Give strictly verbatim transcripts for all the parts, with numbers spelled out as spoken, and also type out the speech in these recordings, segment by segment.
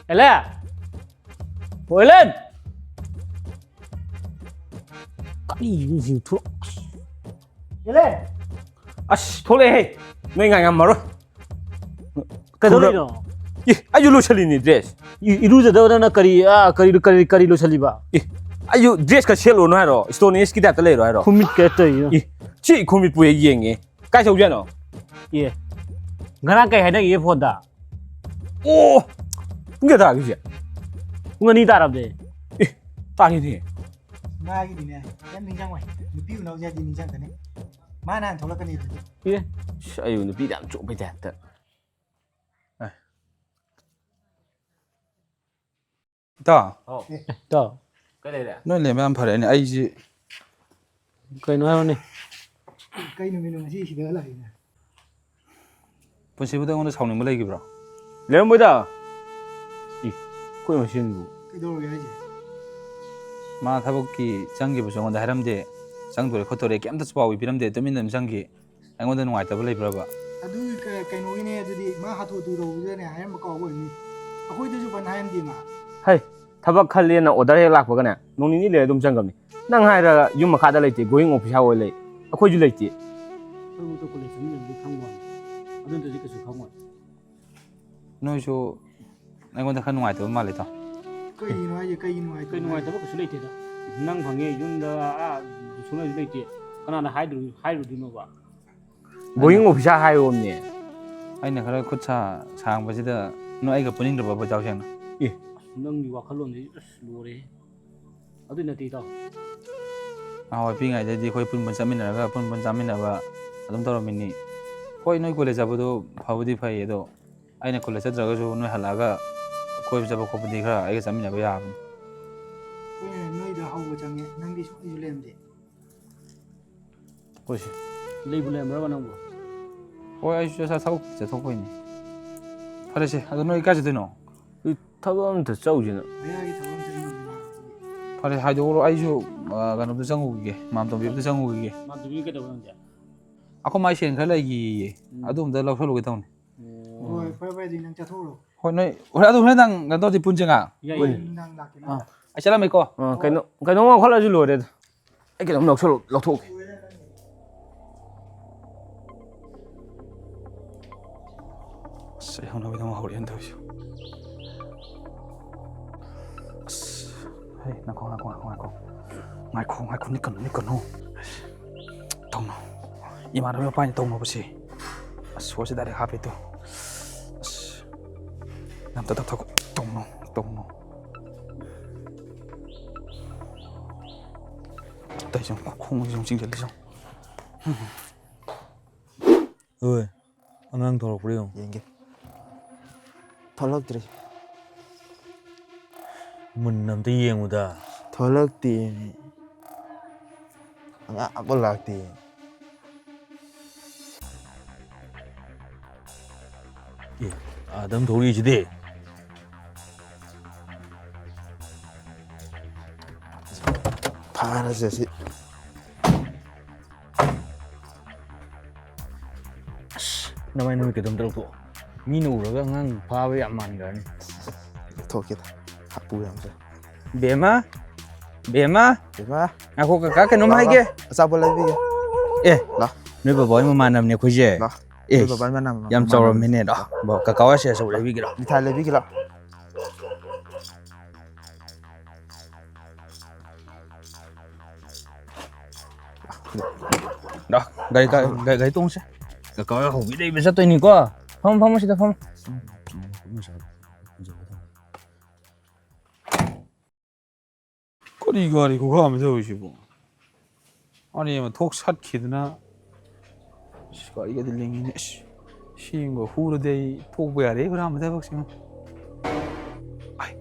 ꯑꯦꯂꯦꯟ! ꯑꯣ, ꯑꯦꯂꯦꯟ! ꯀꯔꯤꯅꯣ ꯍꯧꯖꯤꯛ ꯊꯣꯛ-, ꯑꯦꯂꯦꯟ! ꯑꯁ, ꯊꯣꯛꯂꯛꯑꯦꯍꯦ! ꯅꯣꯏ ꯉꯥꯏ ꯉꯝꯃꯔꯣꯏ꯫ ꯀꯩꯗꯧꯔꯤꯅꯣ? ꯏ, ꯑꯩꯁꯨ ꯂꯣꯏꯁꯜꯂꯤꯅꯤ dress꯫ ꯏ-, ꯏꯔꯨꯖꯗꯕ ꯅꯪꯅ ꯀꯔꯤ, ꯑꯥ, ꯀꯔꯤ, ꯀꯔꯤ, ꯀꯔꯤ ꯂꯣꯏꯁꯜꯂꯤꯕ? ꯏ, ꯑꯩꯁꯨ dress ꯈꯔ ꯁꯦꯠꯂꯨꯔꯅꯨ ꯍꯥꯏꯔꯣ? Stone Age ꯀꯤ type ꯇ ꯂꯩꯔꯣ ꯍꯥꯏꯔꯣ? ꯈꯨꯃꯤꯠ ꯀꯩ ꯇꯧꯔꯤꯅꯣ? ꯏ, ꯁꯤ ꯈꯨꯃꯤꯠꯄꯨ ꯍꯦꯛ ꯌꯦꯡꯉꯦ꯫ ꯀꯥꯏ ꯆꯧꯁꯦ ꯍꯥꯏꯅꯣ? ꯑꯦ, ꯉꯔꯥꯡ ꯀꯩ ꯍꯥꯏꯅꯈꯤꯒꯦ phone ꯗ? ꯑꯣ! ꯄꯨꯡ ꯀꯌꯥ ꯇꯥꯔꯒꯦ ꯍꯧꯖꯤꯛ? ꯄꯨꯡ ꯑꯅꯤ ꯇꯥꯔꯕꯅꯦ꯫ ꯑꯦ, ꯇꯥꯔꯦꯅꯦ꯫ ꯃꯥꯒꯤꯗꯤꯅꯦ, ꯀꯩꯝ ꯅꯤꯡꯁꯤꯡꯉꯣꯏ꯫ ꯅꯨꯄꯤ ꯎꯅꯧꯁꯦ ꯍꯥꯏꯗꯤ ꯅꯤꯡꯁꯤꯡꯉꯛꯀꯅꯤ꯫ ꯃꯥꯅ ꯍꯥꯟꯅ ꯊꯣꯛꯂꯛꯀꯅꯤ ꯑꯗꯨꯗꯤ꯫ ꯑꯦ꯫ ꯑꯁ, ꯑꯩꯕꯨ ꯅꯨꯄꯤꯗ ꯌꯥꯝ ꯆꯣꯞꯄꯩ type ꯇ꯫ ꯑꯦ꯫ ꯏꯇꯥꯎ꯫ ꯍꯥꯎ꯫ ꯏꯇꯥꯎ꯫ ꯀꯩ ꯂꯩꯔꯦ? ꯅꯣꯏ ꯂꯩꯔꯝꯕ ꯌꯥꯝ ꯐꯔꯦꯅꯦ꯫ ꯑꯩꯁꯤ ꯀꯩꯅꯣ ꯍꯥꯏꯔꯣꯅꯦ꯫ ꯀꯩ ꯅꯨꯃꯤꯠꯅꯣ ꯉꯁꯤ ꯁꯤꯗ ꯂꯥꯛꯏꯅꯦ? ꯄꯨꯟꯁꯤꯕꯨꯗ ꯑꯩꯉꯣꯟꯗ ꯁꯥꯎꯅꯤꯡꯕ ꯂꯩꯈꯤꯕ꯭ꯔꯣ? ꯂꯩꯔꯝꯃꯣꯏꯗ꯫ ꯏ, ꯑꯩꯈꯣꯏ ꯃꯁꯦꯟꯕꯨ꯫ ꯀꯩꯗꯧꯔꯒꯦ ꯍꯥꯏꯁꯦ? ꯃꯥ ꯊꯕꯛꯀꯤ ꯆꯪꯈꯤꯕꯁꯨ ꯑꯩꯉꯣꯟꯗ ꯍꯥꯏꯔꯝꯗꯦ꯫ ꯆꯪꯗꯣꯔꯦ ꯈꯣꯠꯇꯣꯔꯦ ꯀꯩꯝꯇꯁꯨ ꯄꯥꯎ ꯄꯤꯕꯤꯔꯝꯗꯦ꯫ ꯇꯨꯃꯤꯟꯅ ꯑꯗꯨꯝ ꯆꯪꯈꯤ꯫ ꯑꯩꯉꯣꯟꯗ ꯅꯨꯡꯉꯥꯏꯇꯕ ꯂꯩꯕ꯭ꯔꯕ? ꯑꯗꯨ ꯀ-, ꯀꯩꯅꯣꯒꯤꯅꯦ, ꯑꯗꯨꯗꯤ ꯃꯥ ꯍꯥꯊꯨ ꯍꯥꯊꯨ ꯇꯧꯕꯗꯨꯗꯅꯦ ꯍꯥꯏꯔꯝꯕ ꯀꯥꯎꯕ ꯑꯣꯏꯔꯝꯅꯤ꯫ ꯑꯩꯈꯣꯏꯗꯁꯨ ꯐꯅ ꯍꯥꯏꯔꯝꯗꯦ ꯃꯥ꯫ ꯍꯩ, ꯊꯕꯛ ꯈꯜꯂꯦꯅ order ꯍꯦꯛ ꯂꯥꯛꯄꯒꯅꯦ, ꯅꯣꯡ ꯅꯤꯅꯤ ꯂꯩꯔ ꯑꯗꯨꯝ ꯆꯪꯈ꯭ꯔꯕꯅꯤ꯫ ꯅꯪ ꯍꯥꯏꯔꯒ ꯌꯨꯝ ꯃꯈꯥꯗ ꯂꯩꯇꯦ, going officer ꯑꯣꯏ ꯂꯩ꯫ ꯑꯩꯈꯣꯏꯁꯨ ꯂꯩꯇꯦ꯫ ꯑꯩꯈꯣꯏꯕꯨꯛꯇ college ꯆꯠꯃꯤꯟꯅꯕꯗꯤ ꯈꯪꯕ ꯋꯥꯅꯤ꯫ ꯑꯗꯨ ꯅꯠꯇ꯭ꯔꯗꯤ ꯀꯩꯁꯨ ꯈꯪꯉꯣꯏ꯫ ꯅꯣꯏꯁꯨ ꯑꯩꯉꯣꯟꯗ ꯈꯔ ꯅꯨꯡꯉꯥꯏꯇꯕ ꯃꯥꯜꯂꯦ, ꯏꯇꯥꯎ꯫ ꯀꯩꯒꯤꯅꯣ ꯍꯥꯏꯁꯦ? ꯀꯩ ꯅꯨꯡꯉꯥꯏꯇꯕ ꯀꯩ ꯅꯨꯡꯉꯥꯏꯇꯕ ꯍꯥꯏꯁꯦ? ꯀꯩꯁꯨ ꯂꯩꯇꯦꯗ꯫ ꯅꯪ ꯐꯪꯉꯦ, ꯌꯨꯝꯗ, ꯑꯥ, ꯁꯨꯡꯂꯩꯁꯨ ꯂꯩꯇꯦ꯫ ꯀꯅꯥꯅ ꯍꯥꯏꯗꯣꯏꯅꯣ, ꯍꯥꯏꯔꯨꯗꯣꯏꯅꯣꯕ? Going officer ꯍꯥꯏꯌꯣꯃꯤ꯫ ꯑꯩꯅ ꯈꯔ ꯈꯨꯠ ꯁꯥ ꯁꯥꯡꯕꯁꯤꯗ ꯅꯣꯏ ꯑꯩꯒ ꯄꯨꯅꯤꯡꯗ꯭ꯔꯕ, ꯏꯇꯥꯎ ꯁꯦꯡꯅ? ꯑꯦ꯫ ꯑꯁ, ꯅꯪꯒꯤ ꯋꯥꯈꯜꯂꯣꯟꯁꯤ ꯑꯁ ꯂꯣꯏꯔꯦꯍꯦ꯫ ꯑꯗꯨꯏ ꯅꯠꯇꯦ, ꯏꯇꯥꯎ꯫ ꯅꯍꯥꯟꯋꯥꯏ ꯄꯤꯛꯏꯉꯩꯗꯗꯤ ꯑꯩꯈꯣꯏ ꯄꯨꯟ ꯄꯨꯟ ꯆꯠꯃꯤꯟꯅꯔꯒ, ꯄꯨꯟ ꯄꯨꯟ ꯆꯥꯃꯤꯟꯅꯕ ꯑꯗꯨꯝ ꯇꯧꯔꯝꯃꯤꯅꯤ꯫ ꯍꯣꯏ, ꯅꯣꯏ college ꯆꯠꯄꯗꯣ ꯐꯕꯨꯗꯤ ꯐꯩ, ꯑꯗꯣ ꯑꯩꯅ college ꯆꯠꯇ꯭ꯔꯒꯁꯨ ꯅꯣꯏ ꯍꯜꯂꯛꯑꯒ ꯀꯣꯏꯕ ꯆꯠꯄ ꯈꯣꯠꯄꯗꯤ ꯈꯔ ꯑꯩꯒ ꯆꯠꯃꯤꯟꯅꯕ ꯌꯥꯕꯅꯤ꯫ ꯑꯩꯈꯣꯏꯅ ꯅꯣꯏꯗ ꯍꯧꯕ ꯆꯪꯉꯦ, ꯅꯪꯗꯤ ꯁꯨꯡꯂꯩꯁꯨ ꯂꯩꯔꯝꯗꯦ꯫ ꯍꯣꯏꯁꯦ꯫ ꯂꯩꯕꯨ ꯂꯩꯔꯝꯕ꯭ꯔꯕ ꯅꯪꯕꯨ? ꯍꯣꯏ, ꯑꯩꯁꯨ ꯆꯠ-, ꯊꯕꯛ ꯆꯠꯊꯣꯛꯄꯩꯅꯤ꯫ ꯐꯔꯦꯁꯦ, ꯑꯗꯣ ꯅꯣꯏ ꯀꯥꯏ ꯆꯠꯇꯣꯏꯅꯣ? ꯑꯩ ꯊꯕꯛ ꯑꯝꯇ ꯆꯧꯁꯤꯅ꯫ ꯃꯌꯥꯒꯤ ꯊꯕꯛ ꯑꯃ ꯆꯠꯃꯤꯟꯅꯧꯁꯤꯅ꯫ ꯐꯔꯦ, ꯍꯥꯏꯗꯣꯛꯎꯔꯣ, ꯑꯩꯁꯨ, ꯑ, ꯀꯩꯅꯣꯗ ꯆꯪꯉꯨꯈꯤꯒꯦ, ꯃꯥꯝꯇꯣꯝꯕꯤ ꯑꯝꯇ ꯆꯪꯉꯨꯈꯤꯒꯦ꯫ ꯃꯥꯝꯇꯣꯝꯕꯤ ꯀꯩꯗꯧꯕ ꯅꯪꯗꯤ? ꯑꯩꯈꯣꯏ ꯃꯥꯏ ꯁꯦꯟ ꯈꯔ ꯂꯩꯈꯤꯌꯦ, ꯎꯝ꯫ ꯑꯗꯨ ꯑꯝꯇ ꯂꯧꯁꯜꯂꯨꯒꯦ ꯇꯧꯅꯤ꯫ ꯑꯣ꯫ ꯍꯣꯏ, ꯐꯔꯦ, ꯐꯔꯦ, ꯑꯗꯨꯗꯤ ꯅꯪ ꯆꯠꯊꯣꯛꯎꯔꯣ꯫ ꯍꯣꯏ, ꯅꯣꯏ ꯍꯣꯔꯦꯟ ꯑꯗꯨ ꯍꯣꯔꯦꯟ ꯅꯪ ꯀꯩꯅꯣ ꯇꯧꯔꯗꯤ ꯄꯨꯟꯁꯦ ꯉꯥ꯫ ꯌꯥꯏꯌꯦ꯫ ꯍꯣꯏ, ꯅꯨꯡꯗꯥꯡ ꯂꯥꯛꯀꯦ, ꯑꯥ, ꯅꯨꯡꯗꯥꯡ꯫ ꯑꯩ ꯆꯠꯂꯝꯃꯦꯀꯣ꯫ ꯑꯥ, ꯀꯩꯅꯣ, ꯀꯩꯅꯣꯝ ꯂꯧꯈꯠꯂꯁꯨ ꯂꯣꯏꯔꯦꯗ꯫ ꯑꯩ ꯀꯩꯅꯣꯝ ꯂꯧꯁꯜꯂꯨ-, ꯂꯧꯊꯣꯛꯀꯦ꯫ ꯑꯁ, ꯑꯩ ꯍꯧꯅꯕꯤꯗ ꯑꯃꯨꯛ ꯍꯧꯔꯛꯑꯦꯅ ꯇꯧꯔꯤꯁꯦ꯫ ꯑꯁ, ꯍꯩ, ꯉꯥꯏꯈꯣ, ꯉꯥꯏꯈꯣ, ꯉꯥꯏꯈꯣ, ꯉꯥꯏꯈꯣ꯫ ꯉꯥꯏꯈꯣ, ꯉꯥꯏꯈꯣ, ꯅꯤꯛꯀꯅꯨ, ꯅꯤꯛꯀꯅꯨ꯫ ꯑꯁ, ꯇꯧꯅꯣ꯫ ꯏꯃꯥꯟꯅꯕ ꯃꯄꯥꯟꯗ ꯇꯧꯅꯣꯕꯁꯦ꯫ ꯑꯁ, ꯁꯣꯔꯁꯦ direct ꯍꯥꯞꯄꯦ ꯇꯨ꯫ ꯑꯁ, ꯌꯥꯝ ꯇꯞ ꯇꯞ ꯊꯧ-, ꯇꯧꯅꯣ, ꯇꯧꯅꯣ꯫ ꯇꯩꯁꯦ ꯌꯦꯡꯉꯨ, ꯈꯣꯡꯁꯦ ꯌꯦꯡꯉꯨ, ꯆꯤꯡꯁꯤꯜꯂꯤꯁꯦ ꯌꯦꯡꯉꯨ꯫ ꯍꯣꯏ, ꯑꯉꯥꯡ ꯊꯣꯛꯂꯛꯄ꯭ꯔꯥ ꯌꯦꯡꯉꯨ꯫ ꯌꯦꯡꯒꯦ꯫ ꯊꯣꯛꯂꯛꯇ꯭ꯔꯤ꯫ ꯃꯨꯟꯅ ꯑꯝꯇ ꯌꯦꯡꯉꯨꯗ꯫ ꯊꯣꯛꯂꯛꯇꯦꯃꯤ꯫ ꯑꯉꯥꯡ ꯑꯝꯐꯥꯎ ꯂꯥꯛꯇꯦ꯫ ꯑꯦ, ꯑꯥꯗ ꯑꯃ ꯊꯣꯛꯂꯛꯏꯁꯤꯗꯤ꯫ ꯐꯥꯔꯁꯦ ꯁꯤ꯫ ꯑꯁ, ꯅꯃꯥꯏ ꯅꯃꯤꯠ ꯀꯩꯗꯧꯝꯇ ꯂꯧꯊꯣꯛꯑꯣ꯫ ꯃꯤꯅ ꯎꯔꯒ ꯑꯉꯥꯡ ꯐꯥꯕ ꯌꯥꯝ ꯃꯥꯟꯈ꯭ꯔꯅꯤ꯫ ꯂꯧꯊꯣꯛꯀꯦꯗ꯫ ꯍꯥꯄꯨ ꯌꯥꯝ ꯆꯥꯏ꯫ ꯕꯦꯝꯃ, ꯕꯦꯝꯃ, ꯏꯃꯥ꯫ ꯉꯥꯏꯈꯣ, ꯀꯀꯥ ꯀꯩꯅꯣꯝ ꯂꯥꯎ, ꯍꯥꯏꯒꯦ꯫ ꯂꯥꯎ꯫ ꯑꯆꯥꯄꯣꯠ ꯂꯩꯕꯤꯒꯦ꯫ ꯑꯦ, ꯂꯥꯎ꯫ ꯅꯣꯏ ꯕꯕꯥ ꯍꯣꯏ ꯃꯃꯥꯟꯅꯕꯅꯦ ꯑꯩꯈꯣꯏꯁꯦ꯫ ꯂꯥꯎ꯫ ꯑꯦ, ꯅꯣꯏ ꯕꯕꯥ ꯍꯣꯏ ꯃꯅꯥ-, ꯌꯥꯝ ꯃꯃꯥꯟꯅꯕꯅꯦ꯫ ꯆꯥꯎꯔꯝꯃꯤꯅꯦ꯫ ꯂꯥꯎ꯫ ꯕ-, ꯀꯀꯥ ꯍꯣꯏ ꯑꯁꯦ ꯑꯆꯧꯕ ꯂꯩꯕꯤꯒꯦ ꯂꯥꯎ꯫ ꯃꯤꯊꯥꯏ ꯂꯩꯕꯤꯒꯦ ꯂꯥꯎ꯫ ꯂꯥꯎ, ꯒꯥꯔꯤ, ꯒꯥꯔꯤ, ꯒꯥꯔꯤ, ꯒꯥꯔꯤ ꯇꯣꯡꯁꯦ꯫ ꯀꯀꯥ ꯍꯣꯏ ꯍꯧꯕꯤ ꯂꯩꯕ ꯆꯠꯇꯣꯏꯅꯤꯀꯣ꯫ ꯐꯝꯃꯣ, ꯐꯝꯃꯣ, ꯁꯤꯗ ꯐꯝꯃꯣ꯫ ꯀꯔꯤ ꯒꯥꯔꯤ ꯈꯨꯈꯥꯝꯅꯣ ꯇꯧꯔꯤꯁꯤꯕꯣ? ꯑꯅꯦꯝꯕ ꯊꯣꯛ ꯁꯠꯈꯤꯗꯅ꯫ ꯑꯁ, ꯒꯥꯔꯤꯒꯗꯤ ꯂꯤꯡꯉꯤꯅꯦ꯫ ꯑꯁ, ꯁꯤꯒꯨꯝꯕ ꯍꯨꯔꯗꯤ ꯑꯩ ꯊꯣꯛꯄ ꯌꯥꯔꯦ, ꯍꯨꯔꯥꯟꯕ ꯊꯕꯛꯁꯤꯃ꯫ ꯑꯥꯏ꯫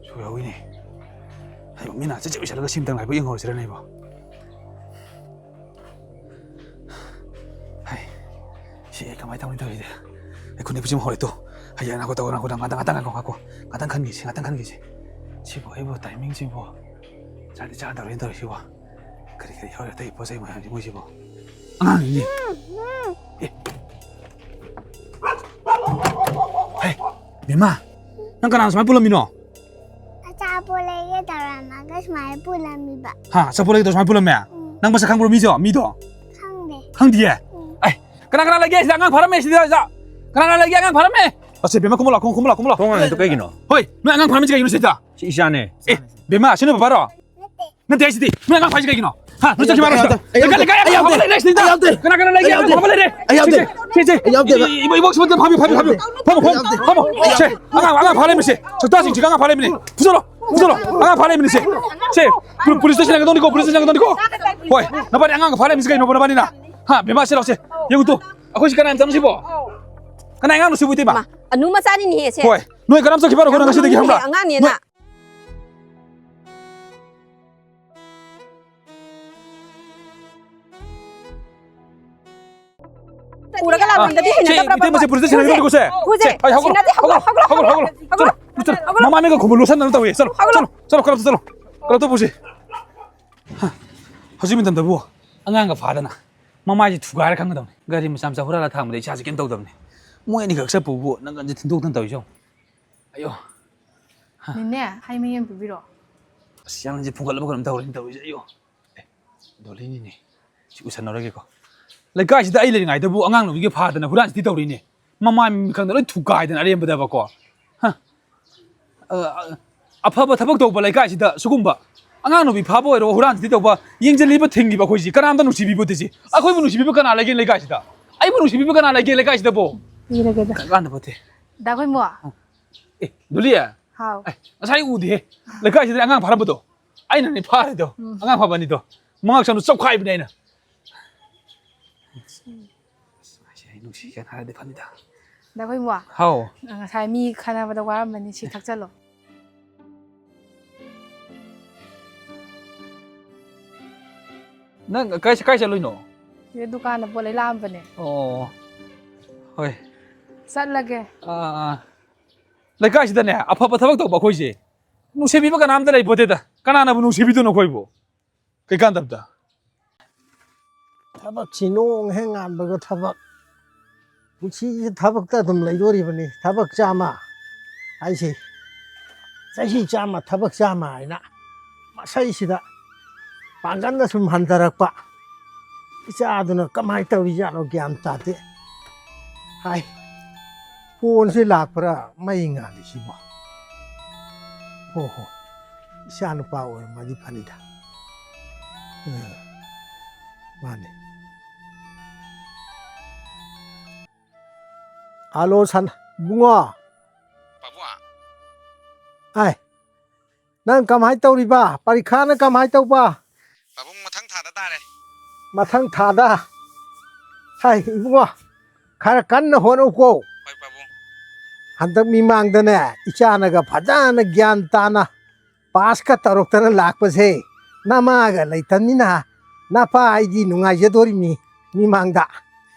ꯁꯣꯏꯍꯧꯋꯤꯅꯦ꯫ ꯑꯩ ꯃꯤꯠ ꯅꯥ ꯆꯦꯠ ꯆꯦꯠ ꯎꯏꯁꯜꯂꯒ ꯁꯤ ꯑꯝꯇꯪ ꯂꯥꯏꯕꯛ ꯌꯦꯡꯍꯧꯔꯁꯤꯔꯅꯦ ꯑꯩꯕꯣ? ꯍꯩ, ꯁꯤ ꯑꯩ ꯀꯃꯥꯏꯅ ꯇꯧꯅꯤ ꯇꯧꯔꯤꯁꯤꯗꯤ? ꯑꯩ ꯈꯨꯠꯅꯤꯛ ꯄꯨꯁꯤꯟ ꯍꯧꯔꯦ ꯇꯨ꯫ ꯍꯌꯦꯡ ꯉꯥꯏꯈꯣ, ꯇꯧꯔꯣ, ꯉꯥꯏꯈꯣ, ꯉꯥꯛꯇꯪ, ꯉꯥꯛꯇꯪ ꯉꯥꯏꯈꯣ, ꯉꯥꯏꯈꯣ꯫ ꯉꯥꯛꯇꯪ ꯈꯟꯈꯤꯁꯤ, ꯉꯥꯛꯇꯪ ꯈꯟꯈꯤꯁꯤ꯫ ꯁꯤꯕꯨ ꯑꯩꯕꯨ timing ꯁꯤꯕꯨ ꯆꯥꯗꯤ ꯆꯥꯗꯧꯔꯦꯅ ꯇꯧꯔꯤꯁꯤꯕꯣ? ꯀꯔꯤ ꯀꯔꯤ ꯌꯥꯎꯔꯤ ꯑꯇꯩ ꯄꯣꯠ ꯆꯩ ꯃꯌꯥꯝꯁꯤ ꯃꯣꯏꯁꯤꯕꯣ? ꯑꯉꯥꯡꯅꯤꯅꯦ꯫ ꯑꯦ꯫ ꯍꯦ, ꯕꯦꯝꯃ, ꯅꯪ ꯀꯅꯥꯅ ꯁꯨꯃꯥꯏꯅ ꯄꯨꯜꯂꯝꯃꯤꯅꯣ? ꯑꯆꯥꯄꯣꯠ ꯂꯩꯒꯦ ꯇꯧꯔꯝꯃꯒ ꯁꯨꯃꯥꯏꯅ ꯄꯨꯜꯂꯝꯃꯤꯕ꯫ ꯍꯥ, ꯑꯆꯥꯄꯣꯠ ꯂꯩꯒꯦ ꯇꯧꯔ ꯁꯨꯃꯥꯏꯅ ꯄꯨꯜꯂꯝꯃꯦ? ꯎꯝ꯫ ꯅꯪ ꯃꯁꯛ ꯈꯪꯕ꯭ꯔꯣ ꯃꯤꯁꯨ? ꯃꯤꯗꯣ? ꯈꯪꯗꯦ꯫ ꯈꯪꯗꯤꯌꯦ? ꯎꯝ꯫ ꯑꯦ, ꯀꯅꯥ ꯀꯅꯥ ꯂꯩꯒꯦ ꯁꯤꯗ? ꯑꯉꯥꯡ ꯐꯥꯔꯝꯃꯦ ꯁꯤꯗ, ꯁꯤꯗ꯫ ꯀꯅꯥ ꯀꯅꯥ ꯂꯩꯒꯦ? ꯑꯉꯥꯡ ꯐꯥꯔꯝꯃꯦ꯫ ꯑꯁ, ꯕꯦꯝꯃ, ꯀꯨꯝꯃ ꯂꯥꯛꯑꯣ, ꯀꯨꯝꯃ ꯂꯥꯛꯑꯣ, ꯀꯨꯝꯃ ꯂꯥꯛꯑꯣ꯫ ꯊꯣꯡ ꯍꯥꯡꯉꯤꯗꯣ ꯀꯩꯒꯤꯅꯣ? ꯍꯣꯏ, ꯅꯣꯏ ꯑꯉꯥꯡ ꯐꯥꯔꯝꯃꯤꯁꯦ ꯀꯩꯒꯤꯅꯣ ꯁꯤꯗ? ꯁꯤ ꯏꯆꯥꯅꯦ꯫ ꯑꯦ, ꯕꯦꯝꯃ, ꯁꯤ ꯅꯣꯏ ꯕꯕꯥꯔꯣ? ꯅꯠꯇꯦ꯫ ꯅꯠꯇꯦ ꯍꯥꯏꯁꯤꯗꯤ꯫ ꯅꯣꯏ ꯑꯉꯥꯡ ꯐꯥꯔꯝꯃꯤꯁꯦ ꯀꯩꯒꯤꯅꯣ? ꯍꯥ? ꯅꯣꯏ ꯆꯠꯈꯤꯕ ꯍꯥꯏꯔꯣ? ꯑꯩ ꯌꯥꯎꯗꯦ꯫ ꯂꯩꯀꯥꯏ, ꯂꯩꯀꯥꯏ ꯑꯩ ꯑꯉꯥꯡ ꯐꯥꯕ ꯌꯥꯎꯗꯦ꯫ ꯂꯩꯔꯦ ꯁꯤꯗ꯫ ꯑꯩ ꯌꯥꯎꯗꯦ꯫ ꯀꯅꯥ ꯀꯅꯥ ꯂꯩꯒꯦ? ꯑꯩ ꯌꯥꯎꯗꯦ꯫ ꯑꯉꯥꯡ ꯐꯥꯕ ꯂꯩꯔꯦ꯫ ꯑꯩ ꯌꯥꯎꯗꯦ꯫ ꯁꯤ, ꯁꯤ, ꯁꯤ, ꯁꯤ꯫ ꯑꯩ ꯌꯥꯎꯗꯦꯕ꯫ ꯏ-, ꯏ-, ꯏꯕꯣꯛ ꯁꯤꯃꯛꯇ ꯐꯥꯕꯤꯌꯨ, ꯐꯥꯕꯤꯌꯨ, ꯐꯥꯕꯤꯌꯨ꯫ ꯐꯝꯃꯣ, ꯐꯝꯃꯣ, ꯐꯝꯃꯣ꯫ ꯁꯦ, ꯑꯉꯥꯡ, ꯑꯉꯥꯡ ꯐꯥꯔꯦ ꯃꯤꯁꯦ꯫ ꯁꯛꯇꯥꯁꯤꯡꯁꯤꯒ ꯑꯉꯥꯡ ꯐꯥꯔꯦ ꯃꯤꯅꯦ꯫ ꯐꯨꯖꯜꯂꯣ, ꯐꯨꯖꯜꯂꯣ꯫ ꯑꯉꯥꯡ ꯐꯥꯔꯦ ꯃꯤꯅꯦ ꯁꯦ꯫ ꯁꯦ, ꯄꯨ-, ꯄꯨꯂꯤꯁ ꯁ꯭ꯇꯦꯁꯟ ꯂꯥꯛꯀꯗꯧꯅꯤꯀꯣ, ꯄꯨꯂꯤꯁ ꯁ꯭ꯇꯦꯁꯟ ꯂꯥꯛꯀꯗꯧꯅꯤꯀꯣ꯫ ꯍꯣꯏ, ꯅꯕꯥꯅꯤ ꯑꯉꯥꯡꯒ ꯐꯥꯔꯦ ꯃꯤꯁꯦ ꯀꯩꯅꯣ, ꯅꯕꯥꯅꯤꯅ? ꯍꯥ, ꯕꯦꯝꯃ, ꯁꯦ ꯂꯥꯎ, ꯁꯦ꯫ ꯌꯦꯡꯉꯨ ꯇꯨ, ꯑꯩꯈꯣꯏꯁꯤ ꯀꯅꯥꯏ ꯃꯆꯥꯅꯣ ꯁꯤꯕꯣ? ꯀꯅꯥꯏ ꯑꯉꯥꯡꯅꯣ ꯁꯤꯕꯨ, ꯏꯇꯩꯃ? ꯃꯥ, ꯑꯅꯨ ꯃꯆꯥꯅꯤꯅꯦꯍꯦ ꯁꯦ꯫ ꯍꯣꯏ, ꯅꯣꯏ ꯀꯅꯥꯝ ꯆꯠꯈꯤꯕ ꯌꯥꯔꯣꯏꯀꯣ, ꯅꯪ ꯉꯁꯤꯗꯒꯤ ꯈꯪꯕ꯭ꯔꯥ? ꯑꯉꯥꯡꯅꯦꯅ꯫ ꯅꯣꯏ ꯄꯨꯔꯒ ꯂꯥꯛꯄꯗꯗꯤ ꯑꯥ, ꯁꯦ, ꯍꯩꯅꯗꯕ꯭ꯔꯕ? ꯏꯇꯩꯃ, ꯁꯦ, ꯄꯨꯂꯤꯁꯇ ꯁꯤꯟꯅꯒꯗꯧꯅꯤꯀꯣ, ꯁꯦ꯫ ꯐꯨꯁꯦ꯫ ꯁꯦ, ꯑꯩ ꯍꯧꯒꯠꯂꯣ, ꯁꯤꯟꯅꯗꯦ, ꯍꯧꯒꯠꯂꯣ, ꯍꯧꯒꯠꯂꯣ, ꯍꯧꯒꯠꯂꯣ, ꯍꯧꯒꯠꯂꯣ, ꯍꯧꯒꯠꯂꯣ꯫ ꯍꯧꯒꯠꯂꯣ꯫ ꯆꯠꯂꯣ, ꯆꯠꯂꯣ, ꯆꯠꯂꯣ꯫ ꯍꯧꯒꯠꯂꯣ꯫ ꯃꯃꯥꯏ ꯃꯤꯠꯀ ꯈꯨꯝꯕ ꯂꯣꯠꯁꯟꯅꯕ ꯇꯧꯋꯦ꯫ ꯆꯠꯂꯣ, ꯍꯧꯒꯠꯂꯣ꯫ ꯆꯠꯂꯣ, ꯆꯠꯂꯣ, ꯀꯔꯛꯇ ꯆꯠꯂꯣ꯫ ꯀꯔꯛꯇ ꯄꯨꯁꯦ꯫ ꯍ, ꯍꯧꯖꯤꯛ ꯃꯇꯝꯗꯕꯨ ꯑꯉꯥꯡꯒ ꯐꯥꯗꯅ ꯃꯃꯥꯏꯁꯦ ꯊꯨꯒꯥꯏꯔ ꯈꯪꯒꯗꯕꯅꯤ꯫ ꯒꯥꯔꯤ ꯃꯆꯥ ꯃꯆꯥ ꯍꯨꯔꯥꯜꯂ ꯊꯥꯡꯕꯗ ꯏꯁꯥꯁꯦ ꯀꯩꯝ ꯇꯧꯗꯕꯅꯤ꯫ ꯃꯣꯏ ꯑꯅꯤꯈꯛ ꯆꯠꯄꯕꯨ ꯅꯪꯒꯟꯁꯦ ꯊꯤꯟꯗꯣꯛꯇꯅ ꯇꯧꯔꯤꯁꯦ ꯌꯦꯡꯉꯨ꯫ ꯑꯌꯣ꯫ ꯍ꯫ ꯅꯦꯅꯦ, ꯍꯩ ꯃꯍꯤ ꯑꯃ ꯄꯤꯕꯤꯔꯣ꯫ ꯑꯁ, ꯌꯥꯝꯅꯁꯦ ꯐꯨꯒꯠꯂꯕ ꯀꯩꯅꯣꯝ ꯇꯧꯔꯦꯅꯦ ꯇꯧꯔꯤꯁꯦ꯫ ꯑꯌꯣ꯫ ꯑꯦ, ꯗꯣꯂꯤꯅꯤꯅꯦ꯫ ꯁꯤ ꯎꯁꯟꯅꯔꯒꯦꯀꯣ꯫ ꯂꯩꯀꯥꯏꯁꯤꯗ ꯑꯩ ꯂꯩꯔꯤꯉꯩꯗꯕꯨ ꯑꯉꯥꯡ ꯅꯨꯄꯤꯒ ꯐꯥꯗꯅ ꯍꯨꯔꯥꯟ ꯆꯤꯟꯊꯤ ꯇꯧꯔꯤꯅꯦ꯫ ꯃꯃꯥꯏ ꯃꯤꯠ ꯈꯪꯗ ꯂꯣꯏ ꯊꯨꯒꯥꯏꯗꯅ ꯑꯔꯦꯝꯕꯗꯕꯀꯣ꯫ ꯍ꯫ ꯑ, ꯑ, ꯑꯐꯕ ꯊꯕꯛ ꯇꯧꯕ ꯂꯩꯀꯥꯏꯁꯤꯗ ꯁꯤꯒꯨꯝꯕ ꯑꯉꯥꯡ ꯅꯨꯄꯤ ꯐꯥꯕ ꯑꯣꯏꯔꯣ, ꯍꯨꯔꯥꯟ ꯆꯤꯟꯊꯤ ꯇꯧꯕ, ꯌꯦꯡꯁꯤꯜꯂꯤꯕ ꯊꯤꯡꯉꯤꯕ ꯑꯩꯈꯣꯏꯁꯤ ꯀꯅꯥꯝꯇ ꯅꯨꯡꯁꯤꯕꯤꯕ ꯄꯣꯠꯇꯦ ꯁꯤ꯫ ꯑꯩꯈꯣꯏꯕꯨ ꯅꯨꯡꯁꯤꯕꯤꯕ ꯀꯅꯥ ꯂꯩꯒꯦ ꯂꯩꯀꯥꯏꯁꯤꯗ? ꯑꯩꯕꯨ ꯅꯨꯡꯁꯤꯕꯤꯕ ꯀꯅꯥ ꯂꯩꯒꯦ ꯂꯩꯀꯥꯏꯁꯤꯗꯕꯣ? ꯄꯤꯔꯒꯦꯗ꯫ ꯀꯥꯟꯅꯕ ꯄꯣꯠꯇꯦ꯫ ꯗꯥ ꯈꯣꯏꯃꯣ꯫ ꯑꯦ, ꯗꯨꯂꯤ꯫ ꯍꯥꯎ꯫ ꯑꯦ, ꯉꯁꯥꯏ ꯎꯗꯦꯍꯦ꯫ ꯂꯩꯀꯥꯏꯁꯤꯗ ꯑꯉꯥꯡ ꯐꯥꯔꯝꯕꯗꯣ꯫ ꯑꯩꯅꯅꯦ ꯐꯥꯔꯤꯗꯣ꯫ ꯎꯝ꯫ ꯑꯉꯥꯡ ꯐꯥꯕ ꯑꯅꯤꯗꯣ꯫ ꯃꯉꯛ ꯁꯝꯗꯣ ꯆꯞꯈꯥꯏꯕꯅꯦ ꯑꯩꯅ꯫ ꯑꯁ, ꯑꯩꯁꯦ ꯑꯩ ꯅꯨꯡꯁꯤ ꯀꯥꯏꯅ ꯍꯥꯏꯔꯗꯤ ꯐꯅꯤꯗ꯫ ꯗꯥ ꯈꯣꯏꯃꯣ꯫ ꯍꯥꯎ꯫ ꯉꯁꯥꯏ ꯃꯤ ꯈꯠꯅꯕꯗ ꯋꯥꯔꯝꯃꯅꯤ, ꯁꯤ ꯊꯛꯆꯜꯂꯣ꯫ ꯅꯪ ꯀꯥꯏ, ꯀꯥꯏ ꯆꯠꯂꯨꯏꯅꯣ? ꯁꯤꯗ ꯗꯨꯀꯥꯟꯗ ꯄꯣꯠ ꯂꯩ ꯂꯥꯛꯑꯝꯕꯅꯦ꯫ ꯑꯣ, ꯍꯣꯏ꯫ ꯆꯠꯂꯒꯦ꯫ ꯑꯥ, ꯑꯥ꯫ ꯂꯩꯀꯥꯏꯁꯤꯗꯅꯦ, ꯑꯐꯕ ꯊꯕꯛ ꯇꯧꯕ ꯑꯩꯈꯣꯏꯁꯦ ꯅꯨꯡꯁꯤꯕꯤꯕ ꯀꯅꯥꯝꯇ ꯂꯩ ꯄꯣꯠꯇꯦꯗ꯫ ꯀꯅꯥꯅꯕꯨ ꯅꯨꯡꯁꯤꯕꯤꯗꯣꯏꯅꯣ ꯑꯩꯈꯣꯏꯕꯨ? ꯀꯩꯀꯥꯟꯗꯕꯗ? ꯊꯕꯛꯁꯤ ꯅꯣꯡ ꯍꯦꯛ ꯉꯥꯟꯕꯒ ꯊꯕꯛ꯫ ꯄꯨꯟꯁꯤꯁꯦ ꯊꯕꯛꯇ ꯑꯗꯨꯝ ꯂꯩꯗꯣꯔꯤꯕꯅꯤ꯫ ꯊꯕꯛ ꯆꯥꯝꯃ ꯍꯥꯏꯁꯦ, ꯆꯍꯤ ꯆꯥꯝꯃ ꯊꯕꯛ ꯆꯥꯝꯃ ꯍꯥꯏꯅ ꯃꯁꯩꯁꯤꯗ ꯄꯥꯡꯒꯜꯅ ꯁꯨꯝ ꯍꯟꯊꯔꯛꯄ꯫ ꯏꯆꯥꯗꯨꯅ ꯀꯃꯥꯏꯅ ꯇꯧꯔꯤꯖꯥꯠꯅꯣ ꯒ꯭ꯌꯥꯟ ꯇꯥꯗꯦ꯫ ꯍꯥꯏ, ꯐꯣꯟꯁꯤ ꯂꯥꯛꯄ꯭ꯔꯥ ꯃꯩ ꯉꯥꯜꯂꯤꯁꯤꯕꯣ? ꯍꯣ ꯍꯣ, ꯏꯆꯥ ꯅꯨꯄꯥ ꯑꯣꯏꯔꯝꯃꯗꯤ ꯐꯅꯤꯗ꯫ ꯎꯝ, ꯃꯥꯅꯤ꯫ ꯍꯜꯂꯣ, ꯁꯟ-, ꯏꯕꯨꯡꯉꯣ꯫ ꯄꯥꯕꯨꯡ꯫ ꯑꯥꯏ, ꯅꯪ ꯀꯃꯥꯏ ꯇꯧꯔꯤꯕ? ꯄꯔꯤꯈꯥꯅ ꯀꯃꯥꯏ ꯇꯧꯕ? ꯄꯥꯕꯨꯡ, ꯃꯊꯪ ꯊꯥꯗ ꯇꯥꯔꯦ꯫ ꯃꯊꯪ ꯊꯥꯗ? ꯍꯥꯏ, ꯏꯕꯨꯡꯉꯣ, ꯈꯔ ꯀꯟꯅ ꯍꯣꯠꯅꯧꯀꯣ꯫ ꯍꯣꯏ, ꯄꯥꯕꯨꯡ꯫ ꯍꯟꯗꯛ ꯃꯤꯃꯥꯡꯗꯅꯦ, ꯏꯆꯥꯅꯒ ꯐꯖꯅ ꯒ꯭ꯌꯥꯟ ꯇꯥꯅ ꯄꯥꯁꯀ ꯇꯧꯔꯛꯇꯅ ꯂꯥꯛꯄꯁꯦ, ꯅꯃꯥꯒ ꯂꯩꯇꯕꯅꯤꯅ ꯅꯄꯥ ꯑꯩꯗꯤ ꯅꯨꯡꯉꯥꯏꯖꯗꯣꯔꯤꯕꯅꯤ ꯃꯤꯃꯥꯡꯗ꯫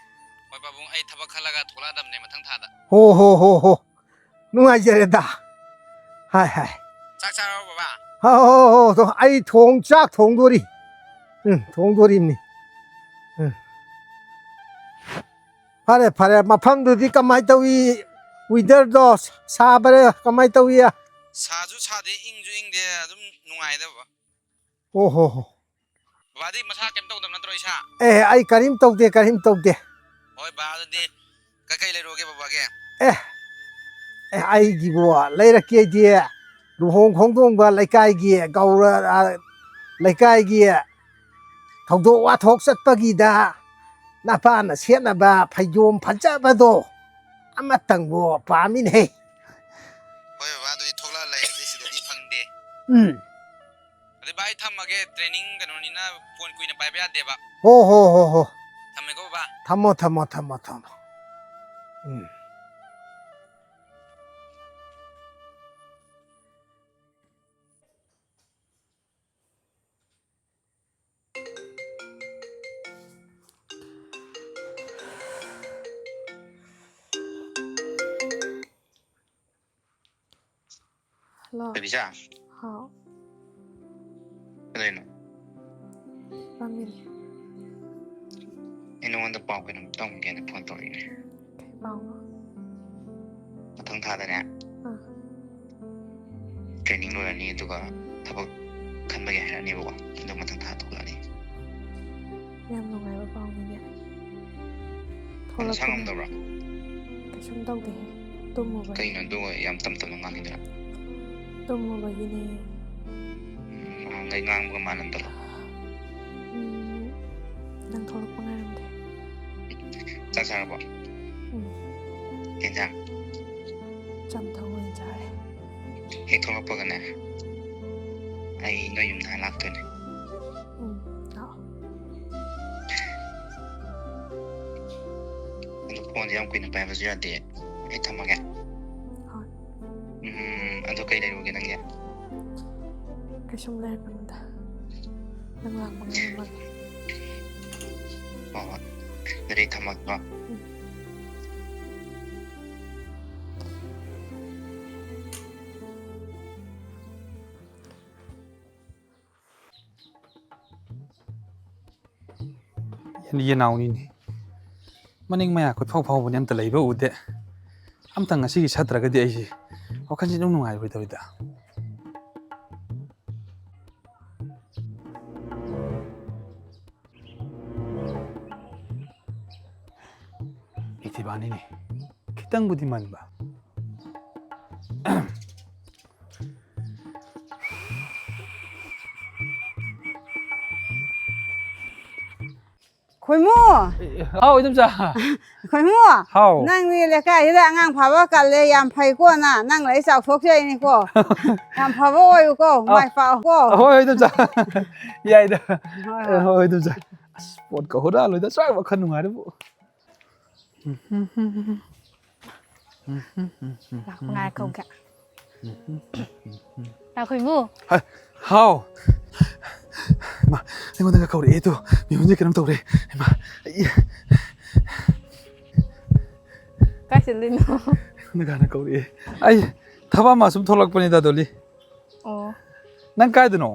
ꯍꯣꯏ ꯄꯥꯕꯨꯡ, ꯑꯩ ꯊꯕꯛ ꯈꯜꯂꯒ ꯊꯣꯛꯂꯛꯑꯗꯕꯅꯦ ꯃꯊꯪ ꯊꯥꯗ꯫ ꯍꯣ, ꯍꯣ, ꯍꯣ, ꯍꯣ꯫ ꯅꯨꯡꯉꯥꯏꯖꯔꯦꯗ꯫ ꯍꯥꯏ, ꯍꯥꯏ꯫ ꯆꯥꯛ ꯆꯥꯔꯕꯣ ꯕꯕꯥ? ꯍꯣ, ꯍꯣ, ꯍꯣ, ꯍꯣ꯫ ꯑꯩ ꯊꯣꯡ-, ꯆꯥꯛ ꯊꯣꯡꯗꯣꯔꯤ꯫ ꯎꯝ, ꯊꯣꯡꯗꯣꯔꯤꯕꯅꯤ꯫ ꯎꯝ꯫ ꯐꯔꯦ, ꯐꯔꯦ꯫ ꯃꯐꯝꯗꯨꯗꯤ ꯀꯃꯥꯏ ꯇꯧꯏ? ꯋꯦꯗꯔꯗꯣ ꯁꯥꯕꯔ ꯀꯃꯥꯏ ꯇꯧꯏ? ꯁꯥꯁꯨ ꯁꯥꯗꯦ, ꯏꯪꯁꯨ ꯏꯪꯗꯦ, ꯑꯗꯨꯝ ꯅꯨꯡꯉꯥꯏꯗ ꯕꯕꯥ꯫ ꯑꯣ ꯍꯣ ꯍꯣ꯫ ꯕꯕꯥꯗꯤ ꯃꯁꯥ ꯀꯩꯝ ꯇꯧꯗꯕ ꯅꯠꯇ꯭ꯔꯣ, ꯏꯁꯥ? ꯑꯦ, ꯑꯩ ꯀꯔꯤꯝ ꯇꯧꯗꯦ, ꯀꯔꯤꯝ ꯇꯧꯗꯦ꯫ ꯍꯣꯏ ꯕꯥ, ꯑꯗꯨꯗꯤ ꯀꯩꯀꯩ ꯂꯩꯔꯨꯔꯒꯦ ꯕꯕꯥꯒꯤ? ꯑꯦ, ꯑꯦ, ꯑꯩꯒꯤꯕꯨ ꯂꯩꯔꯛꯀꯦꯗꯤ ꯂꯨꯍꯣꯡ ꯈꯣꯡꯗꯣꯡꯕ ꯂꯩꯀꯥꯏꯒꯤ ꯒꯧꯔ, ꯑ, ꯂꯩꯀꯥꯏꯒꯤ ꯊꯧꯗꯣꯛ ꯋꯥꯊꯣꯛ ꯆꯠꯄꯒꯤꯗ ꯅꯄꯥꯅ ꯁꯦꯠꯅꯕ ꯐꯩꯖꯣꯝ ꯐꯖꯕꯗꯣ ꯑꯃꯇꯪꯕꯨ ꯄꯥꯝꯃꯤꯅꯦꯍꯦ꯫ ꯍꯣꯏ ꯕꯕꯥ, ꯑꯗꯨꯗꯤ ꯊꯣꯛꯂꯛꯑ ꯂꯩꯔꯒꯦ, ꯁꯤꯗꯗꯤ ꯐꯪꯗꯦ꯫ ꯎꯝ꯫ ꯑꯗꯨꯗꯤ ꯚꯥꯏ, ꯊꯝꯃꯒꯦ, training ꯀꯩꯅꯣꯅꯤꯅ ꯐꯣꯟ ꯀꯨꯏꯅ ꯄꯥꯏꯕ ꯌꯥꯗꯦꯕ꯫ ꯍꯣ, ꯍꯣ, ꯍꯣ, ꯍꯣ꯫ ꯊꯝꯃꯦꯀꯣ ꯕꯕꯥ꯫ ꯊꯝꯃꯣ, ꯊꯝꯃꯣ, ꯊꯝꯃꯣ, ꯊꯝꯃꯣ꯫ ꯎꯝ꯫ ꯍꯜꯂꯣ꯫ ꯕꯤꯖꯥ꯫ ꯍꯥꯎ꯫ ꯀꯩꯗꯧꯔꯤꯅꯣ? ꯍꯤꯞꯄꯝꯃꯤꯅꯦ꯫ ꯄꯥꯎ ꯀꯩꯅꯣꯝ ꯇꯝꯒꯦꯅ ꯐꯣꯟ ꯇꯧꯔꯛꯏꯅꯦ꯫ ꯀꯩ ꯄꯥꯎꯅꯣ? ꯃꯊꯪ ꯊꯥꯗꯅꯦ ꯑꯥ꯫ ꯇ꯭ꯔꯦꯅꯤꯡ ꯂꯣꯏꯔꯅꯤ, ꯑꯗꯨꯒ ꯊꯕꯛ ꯈꯟꯕꯒꯤ ꯍꯥꯏꯔꯛꯑꯅꯦꯕꯀꯣ꯫ ꯑꯗꯨ ꯃꯊꯪ ꯊꯥ ꯊꯣꯛꯂꯛꯑꯅꯤ꯫ ꯌꯥꯝ ꯅꯨꯡꯉꯥꯏꯕ ꯄꯥꯎꯅꯤꯅꯦ꯫ ꯅꯪ ꯅꯁꯥ ꯉꯝꯗꯕ꯭ꯔꯣ? ꯀꯩꯁꯨꯝ ꯇꯧꯗꯦꯍꯦ꯫ ꯇꯨꯝꯃꯨꯕꯩ꯫ ꯀꯩꯅꯣ ꯑꯗꯨꯒ ꯌꯥꯝ ꯇꯞ ꯇꯞꯅ ꯉꯥꯡꯉꯤꯗꯨꯅ? ꯇꯨꯝꯃꯨꯕꯒꯤꯅꯦ꯫ ꯎꯝ, ꯅꯍꯥꯟꯈꯩ ꯉꯥꯡꯕꯒ ꯃꯥꯟꯅꯗꯕ꯫ ꯎꯝ, ꯅꯪ ꯊꯣꯛꯂꯛꯄ ꯉꯥꯏꯔꯝꯒꯦ꯫ ꯆꯥꯛ ꯆꯥꯔꯕꯣ? ꯎꯝ꯫ ꯀꯩ ꯏꯟꯖꯥꯡ? ꯆꯝꯊꯣꯡ ꯑꯣꯏꯅ ꯆꯥꯔꯦ꯫ ꯍꯦꯛ ꯊꯣꯛꯂꯛꯄꯒꯅꯦ, ꯑꯩ ꯅꯣꯏ ꯌꯨꯝꯗ ꯍꯥꯟꯅ ꯂꯥꯛꯇꯣꯏꯅꯦ꯫ ꯎꯝ, ꯂꯥꯛꯑꯣ꯫ ꯑꯗꯣ ꯐꯣꯟꯁꯦ ꯌꯥꯝ ꯀꯨꯏꯅ ꯄꯥꯏꯕꯁꯨ ꯌꯥꯗꯦ꯫ ꯑꯩ ꯊꯝꯃꯒꯦ꯫ ꯍꯣꯏ꯫ ꯎꯝ, ꯑꯗꯣ ꯀꯩ ꯂꯩꯔꯨꯒꯦ ꯅꯪꯒꯤ? ꯀꯩꯁꯨꯝ ꯂꯩꯔꯛꯀꯅꯨꯗ꯫ ꯅꯪ ꯂꯥꯛꯄ ꯉꯥꯏꯔꯝꯃꯒꯦ꯫ ꯍꯣꯏ, ꯍꯣꯏ꯫ ꯑꯗꯨꯗꯤ ꯑꯩ ꯊꯝꯃꯒꯦꯀꯣ꯫ ꯎꯝ꯫ ꯌꯦꯟ-, ꯌꯦꯅꯥꯎꯅꯤꯅꯦ꯫ ꯃꯅꯤꯡ ꯃꯌꯥ ꯀꯣꯏꯐꯥꯎ ꯐꯥꯎꯕꯅꯦ, ꯑꯝꯇ ꯂꯩꯕ ꯎꯗꯦ꯫ ꯑꯝꯇꯪ ꯉꯁꯤꯒꯤ ꯁꯠꯇ꯭ꯔꯒꯗꯤ ꯑꯩꯁꯦ ꯋꯥꯈꯜꯁꯦ ꯑꯗꯨꯝ ꯅꯨꯡꯉꯥꯏꯔꯣꯏꯗꯧꯔꯤꯗ꯫ ꯏꯊꯤꯕꯥꯅꯤꯅꯦ꯫ ꯈꯤꯇꯪꯕꯨꯗꯤ ꯃꯟꯕ꯫ ꯈꯣꯏꯃꯨ! ꯍꯥꯎ, ꯏꯗꯣꯝꯆꯥ꯫ ꯈꯣꯏꯃꯨ! ꯍꯥꯎ꯫ ꯅꯪꯗꯤ ꯂꯩꯀꯥꯏꯁꯤꯗ ꯑꯉꯥꯡ ꯐꯥꯕ ꯀꯜꯂꯦ, ꯌꯥꯝ ꯐꯩꯀꯣ ꯅ꯫ ꯅꯪ ꯂꯩ ꯆꯥꯎꯊꯣꯛꯆꯩꯅꯤꯀꯣ꯫ ꯌꯥꯝ ꯐꯕ ꯑꯣꯏꯌꯨꯀꯣ, ꯃꯥꯏ ꯄꯥꯛꯎꯀꯣ꯫ ꯍꯣꯏ, ꯍꯣꯏ, ꯏꯗꯣꯝꯆꯥ꯫ ꯌꯥꯏꯗ꯫ ꯍꯣꯏ, ꯍꯣꯏ꯫ ꯍꯣꯏ, ꯏꯗꯣꯝꯆꯥ꯫ ꯑꯁ, ꯄꯣꯠꯀ ꯍꯨꯔꯥꯜꯂꯣꯏꯗ, ꯁ꯭ꯋꯥꯏ ꯋꯥꯈꯜ ꯅꯨꯡꯉꯥꯏꯔꯕꯨ꯫ ꯂꯥꯛꯄ ꯉꯥꯏ ꯀꯧꯒꯦ꯫ ꯂꯥꯛꯈꯣꯏꯃꯨ꯫ ꯍꯥꯏ, ꯍꯥꯎ꯫ ꯏꯃꯥ, ꯑꯩꯉꯣꯟꯗꯒ ꯀꯧꯔꯛꯑꯦ ꯇꯨ꯫ ꯃꯤꯍꯨꯟꯁꯦ ꯀꯩꯅꯣꯝ ꯇꯧꯔꯦ꯫ ꯏꯃꯥ, ꯑꯩ, ꯀꯥꯏ ꯆꯠꯂꯤꯅꯣ? ꯑꯩꯉꯣꯟꯗꯒ ꯍꯥꯟꯅ ꯀꯧꯔꯛꯑꯦ꯫ ꯑꯩ ꯊꯕꯛ ꯑꯃ ꯁꯨꯝ ꯊꯣꯛꯂꯛꯄꯅꯤꯗ, ꯗꯣꯂꯤ꯫ ꯑꯣ꯫ ꯅꯪ ꯀꯥꯏꯗꯅꯣ?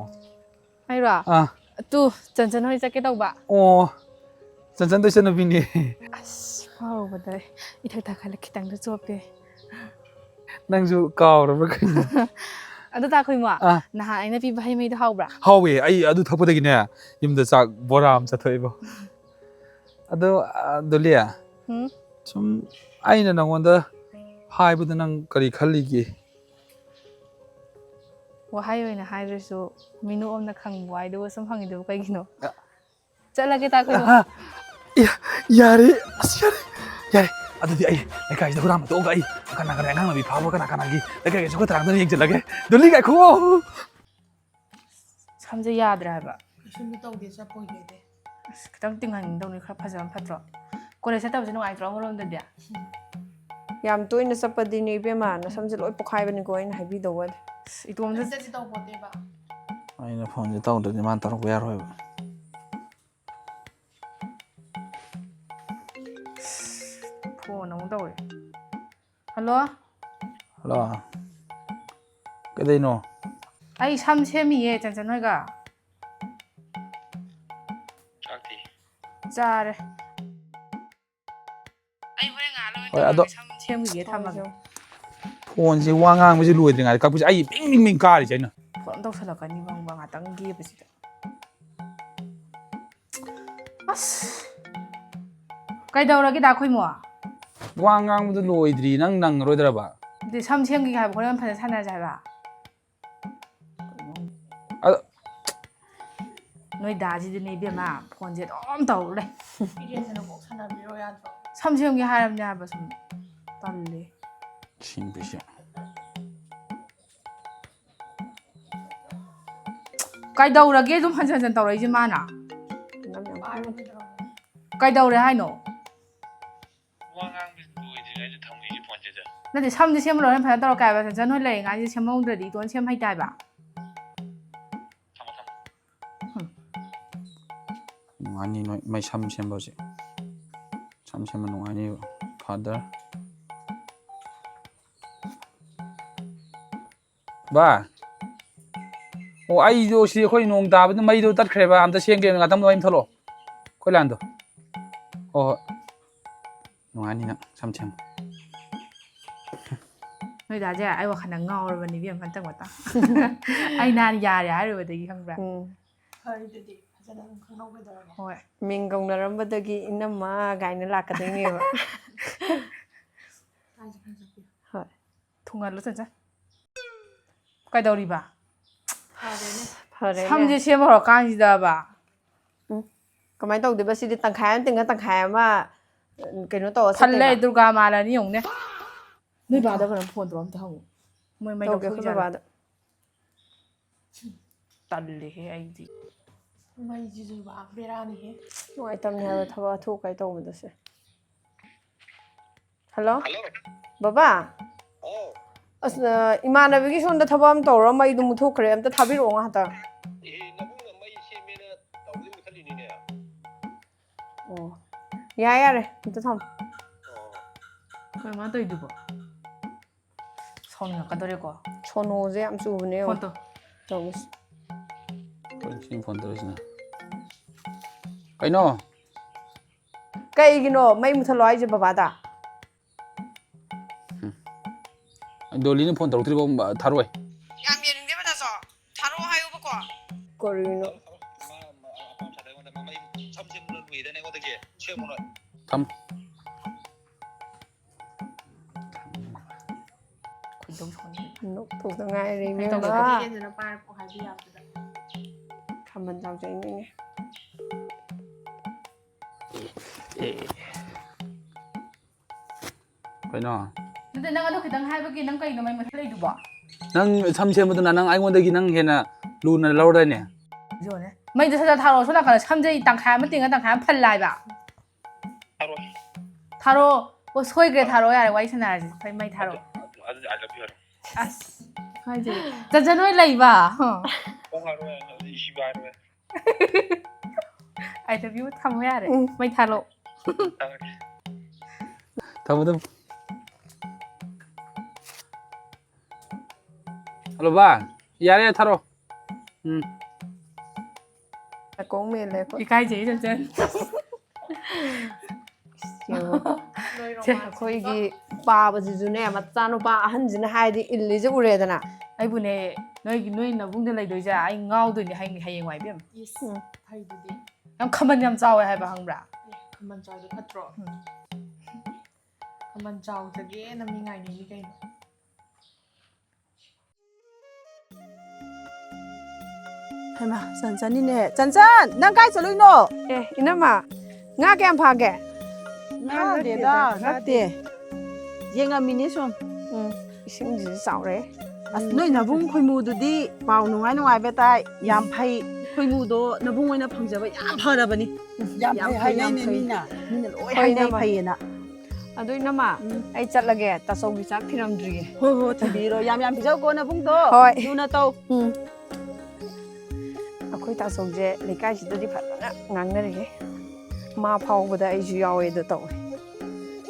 ꯑꯩꯔꯣ? ꯑꯥ꯫ ꯇꯨ, ꯆꯟꯆꯟ ꯍꯣꯏ ꯆꯠꯀꯦ ꯇꯧꯕ꯫ ꯑꯣ꯫ ꯆꯟꯆꯟꯗꯣ ꯏꯆꯟꯅꯨꯄꯤꯅꯦ꯫ ꯑꯁ, ꯐꯥꯎꯕꯗ ꯏꯊꯛ ꯊꯛꯈꯠꯂꯦ, ꯈꯤꯇꯪꯗ ꯆꯣꯞꯄꯦ꯫ ꯅꯪꯁꯨ ꯀꯥꯎꯔꯕ꯭ꯔꯥ ꯀꯩꯅꯣ? ꯑꯗꯨ ꯇꯥꯈꯣꯏꯃꯣ, ꯑꯥ꯫ ꯅꯍꯥꯟ ꯑꯩꯅ ꯄꯤꯕ ꯍꯩ ꯃꯍꯤꯗꯣ ꯍꯥꯎꯕ꯭ꯔꯥ? ꯍꯥꯎꯋꯦ꯫ ꯑꯩ ꯑꯗꯨ ꯊꯛꯄꯗꯒꯤꯅꯦ ꯌꯨꯝꯗ ꯆꯥꯛ ꯕꯣꯔꯥ ꯑꯃ ꯆꯠꯊꯣꯛꯑꯦꯕꯣ꯫ ꯑꯗꯣ ꯑ, ꯗꯣꯂꯤ, ꯎꯝ? ꯁꯨꯝ ꯑꯩꯅ ꯅꯪꯉꯣꯟꯗ ꯍꯥꯏꯕꯗ ꯅꯪ ꯀꯔꯤ ꯈꯜꯂꯤꯒꯦ? ꯋꯥꯍꯩ ꯑꯣꯏꯅ ꯍꯥꯏꯗ꯭ꯔꯁꯨ ꯃꯤꯅꯣꯛ ꯑꯃꯅ ꯈꯪꯕ ꯋꯥꯍꯩꯗꯨꯕꯨ ꯁꯨꯝ ꯍꯪꯉꯤꯗꯨꯕꯨ ꯀꯩꯒꯤꯅꯣ? ꯆꯠꯂꯒꯦ ꯇꯥꯈꯣꯏꯃꯣ꯫ ꯑ, ꯌꯥꯔꯦ, ꯑꯁ, ꯌꯥꯔꯦ꯫ ꯌꯥꯔꯦ꯫ ꯑꯗꯨꯗꯤ ꯑꯩ ꯂꯩꯀꯥꯏꯁꯤꯗ ꯍꯨꯔꯥꯟꯕ ꯊꯣꯛꯑꯒ ꯑꯩ ꯀꯅꯥ ꯀꯅꯥ ꯑꯉꯥꯡ ꯅꯨꯄꯤ ꯐꯥꯕ, ꯀꯅꯥ ꯀꯅꯥꯒꯤ ꯂꯩꯀꯥꯏꯒꯤ ꯆꯥꯎꯈꯠ ꯊꯧꯔꯥꯡꯗ ꯌꯦꯡꯁꯤꯜꯂꯒꯦ꯫ ꯗꯣꯂꯤ, ꯉꯥꯏꯈꯨꯑꯣ꯫ ꯁꯝꯁꯦ ꯌꯥꯗ꯭ꯔꯦ ꯍꯥꯏꯕ꯫ ꯀꯩꯁꯨꯝꯗꯤ ꯇꯧꯗꯦ, ꯆꯠꯄ ꯑꯣꯏꯒꯦꯗꯤ꯫ ꯑꯁ, ꯈꯤꯇꯪ ꯇꯤꯡꯍꯟꯅꯤꯡꯗꯧꯅꯤ, ꯈꯔ ꯐꯖꯕꯅ ꯐꯠꯇ꯭ꯔꯣ? ꯀꯣꯂꯦꯖ ꯆꯠꯇꯕꯁꯦ ꯅꯨꯡꯉꯥꯏꯇ꯭ꯔꯣ ꯑꯃꯔꯣꯝꯗꯗꯤ? ꯌꯥꯝ ꯇꯣꯏꯅ ꯆꯠꯄꯗꯤꯅꯦ ꯏꯕꯦꯝꯃ, ꯅꯁꯝꯁꯦ ꯂꯣꯏ ꯄꯣꯛꯈꯥꯏꯕꯅꯤꯀꯣ, ꯑꯩꯅ ꯍꯥꯏꯕꯤꯗꯧꯕꯗꯤ꯫ ꯑꯁ, ꯏꯇꯣꯝꯗ ꯆꯠꯇꯤ ꯇꯧꯄꯣꯠꯇꯦꯕ꯫ ꯑꯩꯅ ꯐꯣꯟꯁꯦ ꯇꯧꯗ꯭ꯔꯗꯤ ꯃꯥꯅ ꯇꯧꯔꯛꯄ ꯌꯥꯔꯣꯏꯕ꯫ ꯐꯣꯟ ꯑꯃꯨꯛ ꯇꯧꯔꯦ꯫ ꯍꯜꯂꯣ? ꯍꯜꯂꯣ꯫ ꯀꯩꯗꯩꯅꯣ? ꯑꯩ ꯁꯝ ꯁꯦꯝꯃꯤꯌꯦ, ꯆꯟꯆꯟ ꯍꯣꯏꯒ꯫ ꯆꯥꯛꯇꯤ? ꯆꯥꯔꯦ꯫ ꯑꯩ ꯍꯣꯔꯦꯟ ꯉꯥꯏꯍꯥꯛ ꯂꯩꯔ ꯍꯣꯏ, ꯑꯗꯣ ꯇꯧꯔꯛꯑꯒꯦ, ꯁꯝ ꯁꯦꯝꯈꯤꯒꯦ, ꯊꯝꯃꯒꯦ꯫ ꯐꯣꯟꯁꯦ ꯋꯥ ꯉꯥꯡꯕꯁꯦ ꯂꯣꯏꯗ꯭ꯔꯤꯉꯩꯗ ꯀꯛꯄꯁꯦ ꯑꯩ ꯕꯤꯡ ꯕꯤꯡ ꯕꯤꯡ ꯀꯥꯔꯤꯁꯦ ꯑꯩꯅ꯫ ꯐꯣꯟ ꯇꯧꯁꯜꯂꯛꯀꯅꯤ ꯃꯪꯕ ꯉꯥꯛꯇꯪ ꯒꯦꯞ ꯑꯁꯤꯗ꯫ ꯑꯁ! ꯀꯩꯗꯧꯔꯒꯦ ꯗꯥ ꯈꯣꯏꯃꯣ? ꯋꯥ ꯉꯥꯡꯕꯗꯣ ꯂꯣꯏꯗ꯭ꯔꯤ, ꯅꯪ ꯅꯪꯉꯔꯣꯏꯗ꯭ꯔꯕ? ꯑꯗꯨꯗꯤ ꯁꯝ ꯁꯦꯝꯈꯤꯒꯦ ꯍꯥꯏꯕ, ꯍꯣꯔꯦꯟ ꯐꯖꯅ ꯁꯥꯟꯅꯔꯁꯦ ꯍꯥꯏꯕ? ꯑꯗꯣ ꯅꯣꯏ ꯗꯥꯁꯤꯗꯤꯅꯦ ꯏꯕꯦꯝꯃ, ꯐꯣꯟꯁꯦ ꯑꯗꯨꯝ ꯇꯧꯔ ꯂꯩ꯫ ꯏꯔꯦꯟꯖꯅ ꯀꯣꯛ ꯁꯥꯟꯅꯕꯤꯔꯣ ꯌꯥꯗ꯭ꯔꯣ? ꯁꯝ ꯁꯦꯝꯒꯦ ꯍꯥꯏꯔꯕꯅꯦ ꯍꯥꯏꯕ, ꯁꯨꯝ ꯇꯜꯂꯦ꯫ ꯁꯤꯡꯕꯤꯁꯦ꯫ ꯀꯩꯗꯧꯔꯒꯦ ꯑꯗꯨꯝ ꯍꯟꯖꯟ ꯍꯟꯖꯟ ꯇꯧꯔꯛꯏꯁꯦ ꯃꯥꯅ? ꯅꯪ ꯌꯥꯝ ꯄꯥꯏꯕꯅꯤ ꯇꯧꯔꯝꯃꯣ꯫ ꯀꯩꯗꯧꯔꯦ ꯍꯥꯏꯅꯣ? ꯋꯥ ꯉꯥꯡꯕꯁꯤ ꯂꯣꯏꯗ꯭ꯔꯤꯉꯩꯗ ꯊꯝꯈꯤꯁꯦ ꯐꯣꯟꯁꯤꯗ꯫ ꯅꯠꯇꯦ, ꯁꯝꯗꯤ ꯁꯦꯝꯕ ꯂꯣꯏꯔ ꯐꯖꯅ ꯇꯧꯔꯛꯀꯦ ꯍꯥꯏꯕ꯫ ꯆꯟꯆꯟ ꯍꯣꯏ ꯂꯩꯔꯤꯉꯩꯁꯤꯗ ꯁꯦꯝꯍꯧꯗ꯭ꯔꯗꯤ ꯏꯇꯣꯟ ꯁꯦꯝ ꯍꯩꯇꯦ ꯍꯥꯏꯕ꯫ ꯊꯝꯃꯣ, ꯊꯝꯃꯣ꯫ ꯅꯨꯡꯉꯥꯏꯅꯤ ꯅꯣꯏ ꯃꯩ ꯁꯝ ꯁꯦꯝꯕꯁꯦ꯫ ꯁꯝ ꯁꯦꯝꯕ ꯅꯨꯡꯉꯥꯏꯅꯤꯕ꯫ ꯐꯥꯗꯔ꯫ ꯕꯥ꯫ ꯑꯣ, ꯑꯩꯗꯣ ꯁꯤ ꯑꯩꯈꯣꯏ ꯅꯣꯡ ꯇꯥꯕꯗ ꯃꯩꯗꯣ ꯇꯠꯈ꯭ꯔꯦꯕ꯫ ꯑꯝꯇ ꯁꯦꯝꯒꯦ, ꯉꯥꯛꯇꯪꯗꯣ ꯑꯩ ꯊꯣꯛꯂꯛꯑꯣ꯫ ꯑꯩꯈꯣꯏ ꯂꯥꯟꯗꯣ꯫ ꯍꯣꯏ ꯍꯣꯏ꯫ ꯅꯨꯡꯉꯥꯏꯅꯤ ꯅꯪ ꯁꯝ ꯁꯦꯝꯕ꯫ ꯅꯣꯏ ꯗꯥꯁꯦ ꯑꯩ ꯋꯥꯈꯜꯗ ꯉꯥꯎꯔꯕꯅꯤ ꯏꯕꯦꯝꯃ ꯍꯟꯗꯛ ꯃꯇꯥꯡ꯫ ꯑꯩ ꯅꯍꯥꯟ ꯌꯥꯔꯦ ꯍꯥꯏꯔꯨꯕꯗꯒꯤ ꯈꯪꯕ꯭ꯔꯥ? ꯎꯝ꯫ ꯐꯔꯤꯗꯨꯗꯤ ꯐꯖꯅ ꯑꯗꯨꯝ ꯈꯪꯍꯧꯒꯗꯧꯔꯕꯅꯦ꯫ ꯍꯣꯏ꯫ ꯃꯤꯡ ꯀꯧꯅꯔꯝꯕꯗꯒꯤ ꯏꯅꯝꯃ ꯀꯥꯏꯅ ꯂꯥꯛꯀꯗꯣꯏꯅꯦꯕ꯫ ꯍꯣꯏ꯫ ꯊꯨꯡꯍꯜꯂꯨ ꯆꯟꯆꯟ꯫ ꯀꯩꯗꯧꯔꯤꯕ? ꯐꯔꯦꯅꯦ꯫ ꯐꯔꯦꯅꯦ꯫ ꯁꯝꯁꯦ ꯁꯦꯝꯕ ꯍꯧꯔꯀꯥꯟꯁꯤꯗꯕ꯫ ꯎꯝ꯫ ꯀꯃꯥꯏꯅ ꯇꯧꯗꯣꯏꯕ ꯁꯤꯗꯤ? ꯇꯪꯈꯥꯏ ꯑꯃ ꯇꯤꯡꯉ ꯇꯪꯈꯥꯏ ꯑꯃ, ꯎꯝ, ꯀꯩꯅꯣ ꯇꯧꯔ ꯊꯜꯂꯦ, ꯆꯠꯇꯣꯏꯕ? ꯗꯨꯔꯒꯥ ꯃꯥꯜꯂꯅꯤ ꯌꯦꯡꯉꯨꯅꯦ꯫ ꯅꯣꯏ ꯕꯥꯗ ꯀꯩꯅꯣꯝ ꯐꯣꯟ ꯇꯧꯔ ꯑꯝꯇ ꯍꯪꯉꯨ꯫ ꯃꯣꯏ ꯃꯩ ꯇꯧꯒꯦ ꯑꯩꯈꯣꯏ ꯂꯧꯊꯣꯛꯏꯖꯥꯠꯂꯣ? ꯕꯕꯥꯗ꯫ ꯇꯜꯂꯦꯍꯦ ꯑꯩꯗꯤ꯫ ꯃꯩꯁꯤꯁꯨ ꯕꯥ ꯕꯦꯔꯥꯅꯤꯍꯦ꯫ ꯅꯨꯡꯉꯥꯏꯇꯕꯅꯦ ꯍꯥꯏꯕ ꯊꯕꯛ ꯑꯊꯨ ꯑꯀꯥꯏ ꯇꯧꯕꯗꯁꯦ꯫ ꯍꯜꯂꯣ? ꯍꯜꯂꯣ꯫ ꯕꯕꯥ? ꯑꯣ꯫ ꯑꯁ, ꯑ, ꯏꯃꯥꯟꯅꯕꯤꯒꯤ ꯁꯣꯝꯗ ꯊꯕꯛ ꯑꯃ ꯇꯧꯔ ꯃꯩꯗꯨ ꯃꯨꯠꯊꯣꯛꯈ꯭ꯔꯦ꯫ ꯑꯝꯇ ꯊꯥꯕꯤꯔꯛꯑꯣ ꯉꯥꯏꯍꯥꯛꯇꯪ꯫ ꯑꯦ, ꯅꯕꯨꯡꯅ ꯃꯩ ꯁꯦꯝꯃꯦꯅ ꯇꯧꯕꯗꯤ ꯃꯨꯠꯊꯠꯂꯤꯅꯤꯅꯦ꯫ ꯑꯣ꯫ ꯌꯥꯔꯦ, ꯌꯥꯔꯦ꯫ ꯑꯝꯇ ꯊꯝꯃꯣ꯫ ꯑꯣ꯫ ꯀꯩꯅꯣ ꯃꯥ ꯇꯧꯔꯤꯗꯨꯕꯣ? ꯁꯥꯎꯅꯤꯡꯉꯛꯀꯗꯧꯔꯦꯀꯣ꯫ ꯁꯣꯅꯣꯁꯦ ꯌꯥꯝ ꯆꯨꯕꯅꯦ ꯌꯦꯡꯉꯣ꯫ ꯐꯣꯟ ꯇꯧ꯫ ꯇꯧꯒꯦꯁꯦ꯫ ꯀꯩꯅꯣ ꯁꯤ ꯐꯣꯟ ꯇꯧꯔꯤꯁꯤꯅ? ꯀꯩꯅꯣ? ꯀꯩꯒꯤꯅꯣ ꯃꯩ ꯃꯨꯠꯊꯠꯂꯣ ꯍꯥꯏꯁꯦ ꯕꯕꯥꯗ? ꯎꯝ꯫ ꯗꯣꯂꯤꯅ ꯐꯣꯟ ꯇꯧꯔꯛꯇ꯭ꯔꯤꯕꯣ, ꯊꯥꯔꯣꯏ? ꯌꯥꯝ ꯌꯦꯡꯅꯤꯡꯗꯦꯕ ꯗꯥꯆꯧ꯫ ꯊꯥꯔꯛꯑꯣ ꯍꯥꯏꯌꯨꯕꯀꯣ꯫ ꯀꯔꯤꯅꯣ? ꯊꯝ꯫ ꯈꯣꯏꯗꯧ ꯁꯥꯎꯅꯤꯡꯉꯦ꯫ ꯅꯣꯛꯇꯧꯗ ꯉꯥꯏꯔꯦ, ꯀꯩ ꯏꯕꯦꯝꯃ꯫ ꯇꯧꯒꯦ? ꯀꯣꯐꯤ ꯆꯦꯟꯗꯨꯅ ꯄꯥꯏꯔꯛꯑꯣ ꯍꯥꯏꯕ ꯌꯥꯕꯗꯨꯗ꯫ ꯈꯥꯝꯕꯟ ꯆꯥꯎꯖꯩꯅꯤꯅꯦ꯫ ꯑꯦ꯫ ꯀꯩꯅꯣ? ꯅꯠꯇꯦ, ꯅꯪ ꯑꯗꯨ ꯈꯤꯇꯪ ꯍꯥꯏꯕꯒꯤ ꯅꯪ ꯀꯩꯅꯣ ꯃꯩ ꯃꯨꯠꯊꯠꯂꯛꯏꯗꯨꯕꯣ? ꯅꯪ ꯁꯝ ꯁꯦꯝꯕꯗꯨꯅ ꯅꯪ ꯑꯩꯉꯣꯟꯗꯒꯤ ꯅꯪ ꯍꯦꯟꯅ ꯂꯨꯅ ꯂꯧꯔꯗꯥꯏꯅꯦ? ꯌꯣꯜꯂꯦ꯫ ꯃꯩꯗꯣ ꯁꯠ ꯁꯠ ꯊꯥꯔꯛꯑꯣ꯫ ꯁꯣꯝ ꯅꯥꯀꯟꯗ ꯁꯝꯁꯦ ꯇꯪꯈꯥꯏ ꯑꯃ ꯇꯤꯡꯉ ꯇꯪꯈꯥꯏ ꯑꯃ ꯐꯜꯂꯦ ꯍꯥꯏꯕ꯫ ꯊꯥꯔꯛꯑꯣ꯫ ꯊꯥꯔꯛꯑꯣ꯫ ꯑꯣ, ꯁꯣꯏꯈ꯭ꯔꯦ, ꯊꯥꯔꯛꯑꯣ ꯌꯥꯔꯦ, ꯋꯥꯔꯤ ꯁꯥꯟꯅꯔꯁꯤ꯫ ꯑꯩꯈꯣꯏ ꯃꯩ ꯊꯥꯔꯛꯑꯣ꯫ ꯑꯗꯨ, ꯑꯗꯨꯗꯤ I love you ꯍꯥꯏꯔꯣ꯫ ꯑꯁ, ꯍꯥꯏꯁꯦ꯫ ꯆꯟꯆꯟ ꯍꯣꯏ ꯂꯩꯕ? ꯍꯣꯡ ꯍꯥꯏꯔꯣ ꯌꯥꯔꯦ, ꯑꯗꯨꯗꯤ ꯏꯁꯤꯕ ꯍꯥꯏꯔꯣ ꯌꯥꯔꯦ꯫ I love you ꯊꯝꯃꯣ ꯌꯥꯔꯦ꯫ ꯎꯝ꯫ ꯃꯩ ꯊꯥꯔꯛꯑꯣ꯫ ꯊꯝꯃꯣ, ꯊꯝꯃꯣ꯫ ꯍꯜꯂꯣ, ꯕꯥ꯫ ꯌꯥꯔꯦ, ꯊꯥꯔꯛꯑꯣ꯫ ꯎꯝ꯫ ꯅꯥꯀꯣꯡ ꯃꯦꯜꯂꯦ ꯑꯩꯈꯣꯏ꯫ ꯏꯀꯥꯏꯖꯩ, ꯆꯟꯆꯟ꯫ ꯌꯦꯡꯉꯣ꯫ ꯅꯣꯏ ꯁꯦ, romance ꯑꯩꯈꯣꯏꯒꯤ ꯄꯥꯕꯁꯤꯁꯨꯅꯦ, ꯃꯆꯥꯅꯨꯄꯥ ꯑꯍꯟꯁꯤꯅ ꯍꯥꯏꯔꯗꯤ ꯏꯜꯂꯤꯁꯦ ꯎꯔꯦꯗꯅ꯫ ꯑꯩꯕꯨꯅꯦ, ꯅꯣꯏꯒꯤ, ꯅꯣꯏ ꯅꯕꯨꯡꯗ ꯂꯩꯗꯣꯏꯁꯦ ꯑꯩ ꯉꯥꯎꯗꯣꯏꯅꯦ ꯍꯌꯦꯡ, ꯍꯌꯦꯡꯋꯥꯏ ꯏꯕꯦꯝꯃ꯫ ꯏꯁ, ꯎꯝ꯫ ꯐꯩꯗꯨꯗꯤ꯫ ꯌꯥꯝ ꯈꯃꯟ ꯌꯥꯝ ꯆꯥꯎꯋꯦ ꯍꯥꯏꯕ, ꯈꯪꯕ꯭ꯔꯥ? ꯑꯦ, ꯈꯃꯟ ꯆꯥꯎꯗꯣ ꯐꯠꯇ꯭ꯔꯣ? ꯎꯝ꯫ ꯈꯃꯟ ꯆꯥꯎꯗꯒꯦꯅ ꯃꯤ ꯉꯥꯏꯅꯩꯅꯤ ꯀꯩꯅꯣ꯫ ꯍꯩꯃꯥ, ꯆꯟꯆꯟꯅꯤꯅꯦ꯫ ꯆꯟꯆꯟ, ꯅꯪ ꯀꯥꯏ ꯆꯠꯂꯨꯏꯅꯣ? ꯑꯦ, ꯏꯅꯝꯃ, ꯉꯥ ꯀꯌꯥꯝ ꯐꯥꯒꯦ? ꯉꯥ ꯉꯥ ꯅꯠꯇꯦꯗ, ꯅꯠꯇꯦꯗ, ꯉꯥ ꯅꯠꯇꯦ꯫ ꯌꯦꯡꯉꯝꯃꯤꯅꯦ ꯁꯨꯝ꯫ ꯎꯝ, ꯏꯁꯤꯡꯁꯤꯁꯨ ꯆꯥꯎꯔꯦ꯫ ꯑꯁ, ꯅꯣꯏ ꯅꯕꯨꯡ ꯈꯣꯏꯃꯨꯗꯨꯗꯤ ꯄꯥꯎ ꯅꯨꯡꯉꯥꯏ ꯅꯨꯡꯉꯥꯏꯕ ꯇꯥꯏ꯫ ꯌꯥꯝ ꯐꯩ꯫ ꯈꯣꯏꯃꯨꯗꯣ ꯅꯕꯨꯡ ꯑꯣꯏꯅ ꯐꯪꯖꯕ ꯌꯥꯝ ꯐꯔꯕꯅꯤ꯫ ꯌꯥꯝ ꯌꯥꯝ ꯐꯩ ꯐꯩ, ꯌꯥꯝ ꯍꯥꯏꯅꯩꯅꯦ ꯐꯩ꯫ ꯃꯤꯅ꯫ ꯃꯤꯅ ꯂꯣꯏ ꯍꯣꯏ, ꯍꯥꯏꯅꯩ ꯏꯅꯝꯃ꯫ ꯐꯩꯌꯦꯅ꯫ ꯑꯗꯨ ꯏꯅꯝꯃ, ꯎꯝ꯫ ꯑꯩ ꯆꯠꯂꯒꯦ, ꯇꯥꯆꯧꯒꯤ ꯆꯥꯛ ꯊꯤꯔꯝꯗ꯭ꯔꯤꯌꯦ꯫ ꯍꯣꯏ, ꯍꯣꯏ, ꯊꯤꯕꯤꯔꯣ꯫ ꯌꯥꯝ ꯌꯥꯝ ꯄꯤꯖꯧꯀꯣ ꯅꯕꯨꯡꯗꯣ꯫ ꯍꯣꯏ꯫ ꯂꯨꯅ ꯇꯧ꯫ ꯎꯝ꯫ ꯑꯩꯈꯣꯏ ꯇꯥꯆꯧꯁꯦ ꯂꯩꯀꯥꯏꯁꯤꯗꯗꯤ ꯐꯖꯅ ꯉꯥꯡꯅꯔꯦꯍꯦ꯫ ꯃꯥ ꯐꯥꯎꯕꯗ ꯑꯩꯁꯨ ꯌꯥꯎꯋꯦꯗꯣ ꯇꯧꯋꯦ꯫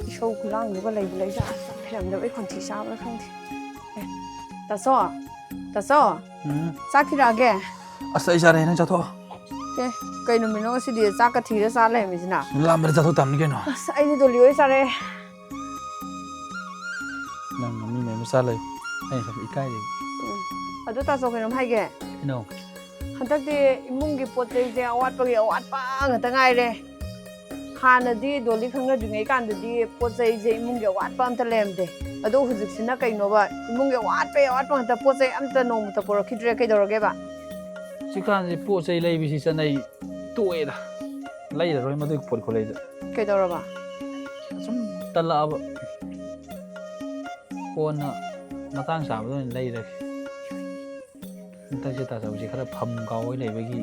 ꯏꯁꯧ ꯈꯨꯂꯥꯡꯗꯨꯒ ꯂꯩꯕ ꯂꯩꯖꯥꯠ ꯐꯤꯔꯝꯗꯕꯩ ꯈꯣꯟꯊꯤ ꯆꯥꯕ꯭ꯔꯥ ꯈꯪꯗꯦ꯫ ꯑꯦ, ꯇꯥꯆꯧ, ꯇꯥꯆꯧ, ꯎꯝ꯫ ꯆꯥꯛ ꯊꯤꯔꯛꯑꯒꯦ꯫ ꯑꯁ, ꯑꯩ ꯆꯥꯔꯦ, ꯅꯪ ꯆꯥꯊꯣꯛꯑꯣ꯫ ꯑꯦ, ꯀꯩ ꯅꯨꯃꯤꯠꯅꯣ ꯉꯁꯤꯗꯤ ꯆꯥꯛꯀ ꯊꯤꯔ ꯆꯥ ꯂꯩꯔꯝꯃꯤꯁꯤꯅ? ꯂꯥꯝꯕꯗ ꯆꯥꯊꯣꯛ ꯇꯥꯕꯅꯤ ꯀꯩꯅꯣ꯫ ꯑꯁ, ꯑꯩꯗꯤ ꯗꯣꯂꯤ ꯍꯣꯏ ꯆꯥꯔꯦ꯫ ꯅꯪ ꯃꯤ ꯃꯌꯥꯝ ꯆꯥ ꯂꯩ꯫ ꯑꯩ ꯁꯨꯝ ꯏꯀꯥꯏꯔꯦ꯫ ꯎꯝ꯫ ꯑꯗꯨ ꯇꯥꯆꯧ ꯀꯩꯅꯣꯝ ꯍꯥꯏꯒꯦ? ꯀꯩꯅꯣ? ꯍꯟꯗꯛꯇꯤ ꯏꯃꯨꯡꯒꯤ ꯄꯣꯠ ꯆꯩꯁꯦ ꯑꯋꯥꯠꯄꯒꯤ ꯑꯋꯥꯠꯄ ꯉꯥꯛꯇ ꯉꯥꯏꯔꯦ꯫ ꯍꯥꯟꯅꯗꯤ ꯗꯣꯂꯤ ꯈꯪꯅꯗ꯭ꯔꯤꯉꯩ ꯀꯥꯟꯗꯗꯤ ꯄꯣꯠ ꯆꯩꯁꯦ ꯏꯃꯨꯡꯒꯤ ꯑꯋꯥꯠꯄ ꯑꯝꯇ ꯂꯩꯔꯝꯗꯦ꯫ ꯑꯗꯣ ꯍꯧꯖꯤꯛꯁꯤꯅ ꯀꯩꯅꯣꯕ, ꯏꯃꯨꯡꯒꯤ ꯑꯋꯥꯠꯄꯒꯤ ꯑꯋꯥꯠꯄ ꯉꯥꯛꯇ, ꯄꯣꯠ ꯆꯩ ꯑꯝꯇ ꯅꯣꯡꯃꯇ ꯄꯨꯔꯛꯈꯤꯗ꯭ꯔꯦ, ꯀꯩꯗꯧꯔꯒꯦꯕ? ꯍꯧꯖꯤꯛꯀꯥꯟꯁꯦ ꯄꯣꯠ ꯆꯩ ꯂꯩꯕꯁꯤ ꯆꯠꯅꯩ ꯇꯣꯛꯑꯦꯗ꯫ ꯂꯩꯔꯔꯣꯏ ꯃꯗꯨꯒꯤ ꯄꯣꯠ ꯈꯨꯂꯩꯗꯣ꯫ ꯀꯩꯗꯧꯔꯕ? ꯁꯨꯝ ꯇꯜꯂꯛꯑꯕ꯫ ꯀꯣꯟꯅ ꯃꯇꯥꯡ ꯆꯥꯕꯗ ꯑꯣꯏꯅ ꯂꯩꯔꯒꯦ꯫ ꯍꯟꯗꯛꯁꯦ ꯇꯥꯆꯧꯁꯦ ꯈꯔ ꯐꯝ ꯀꯥꯎ ꯑꯣꯏ ꯂꯩꯕꯒꯤ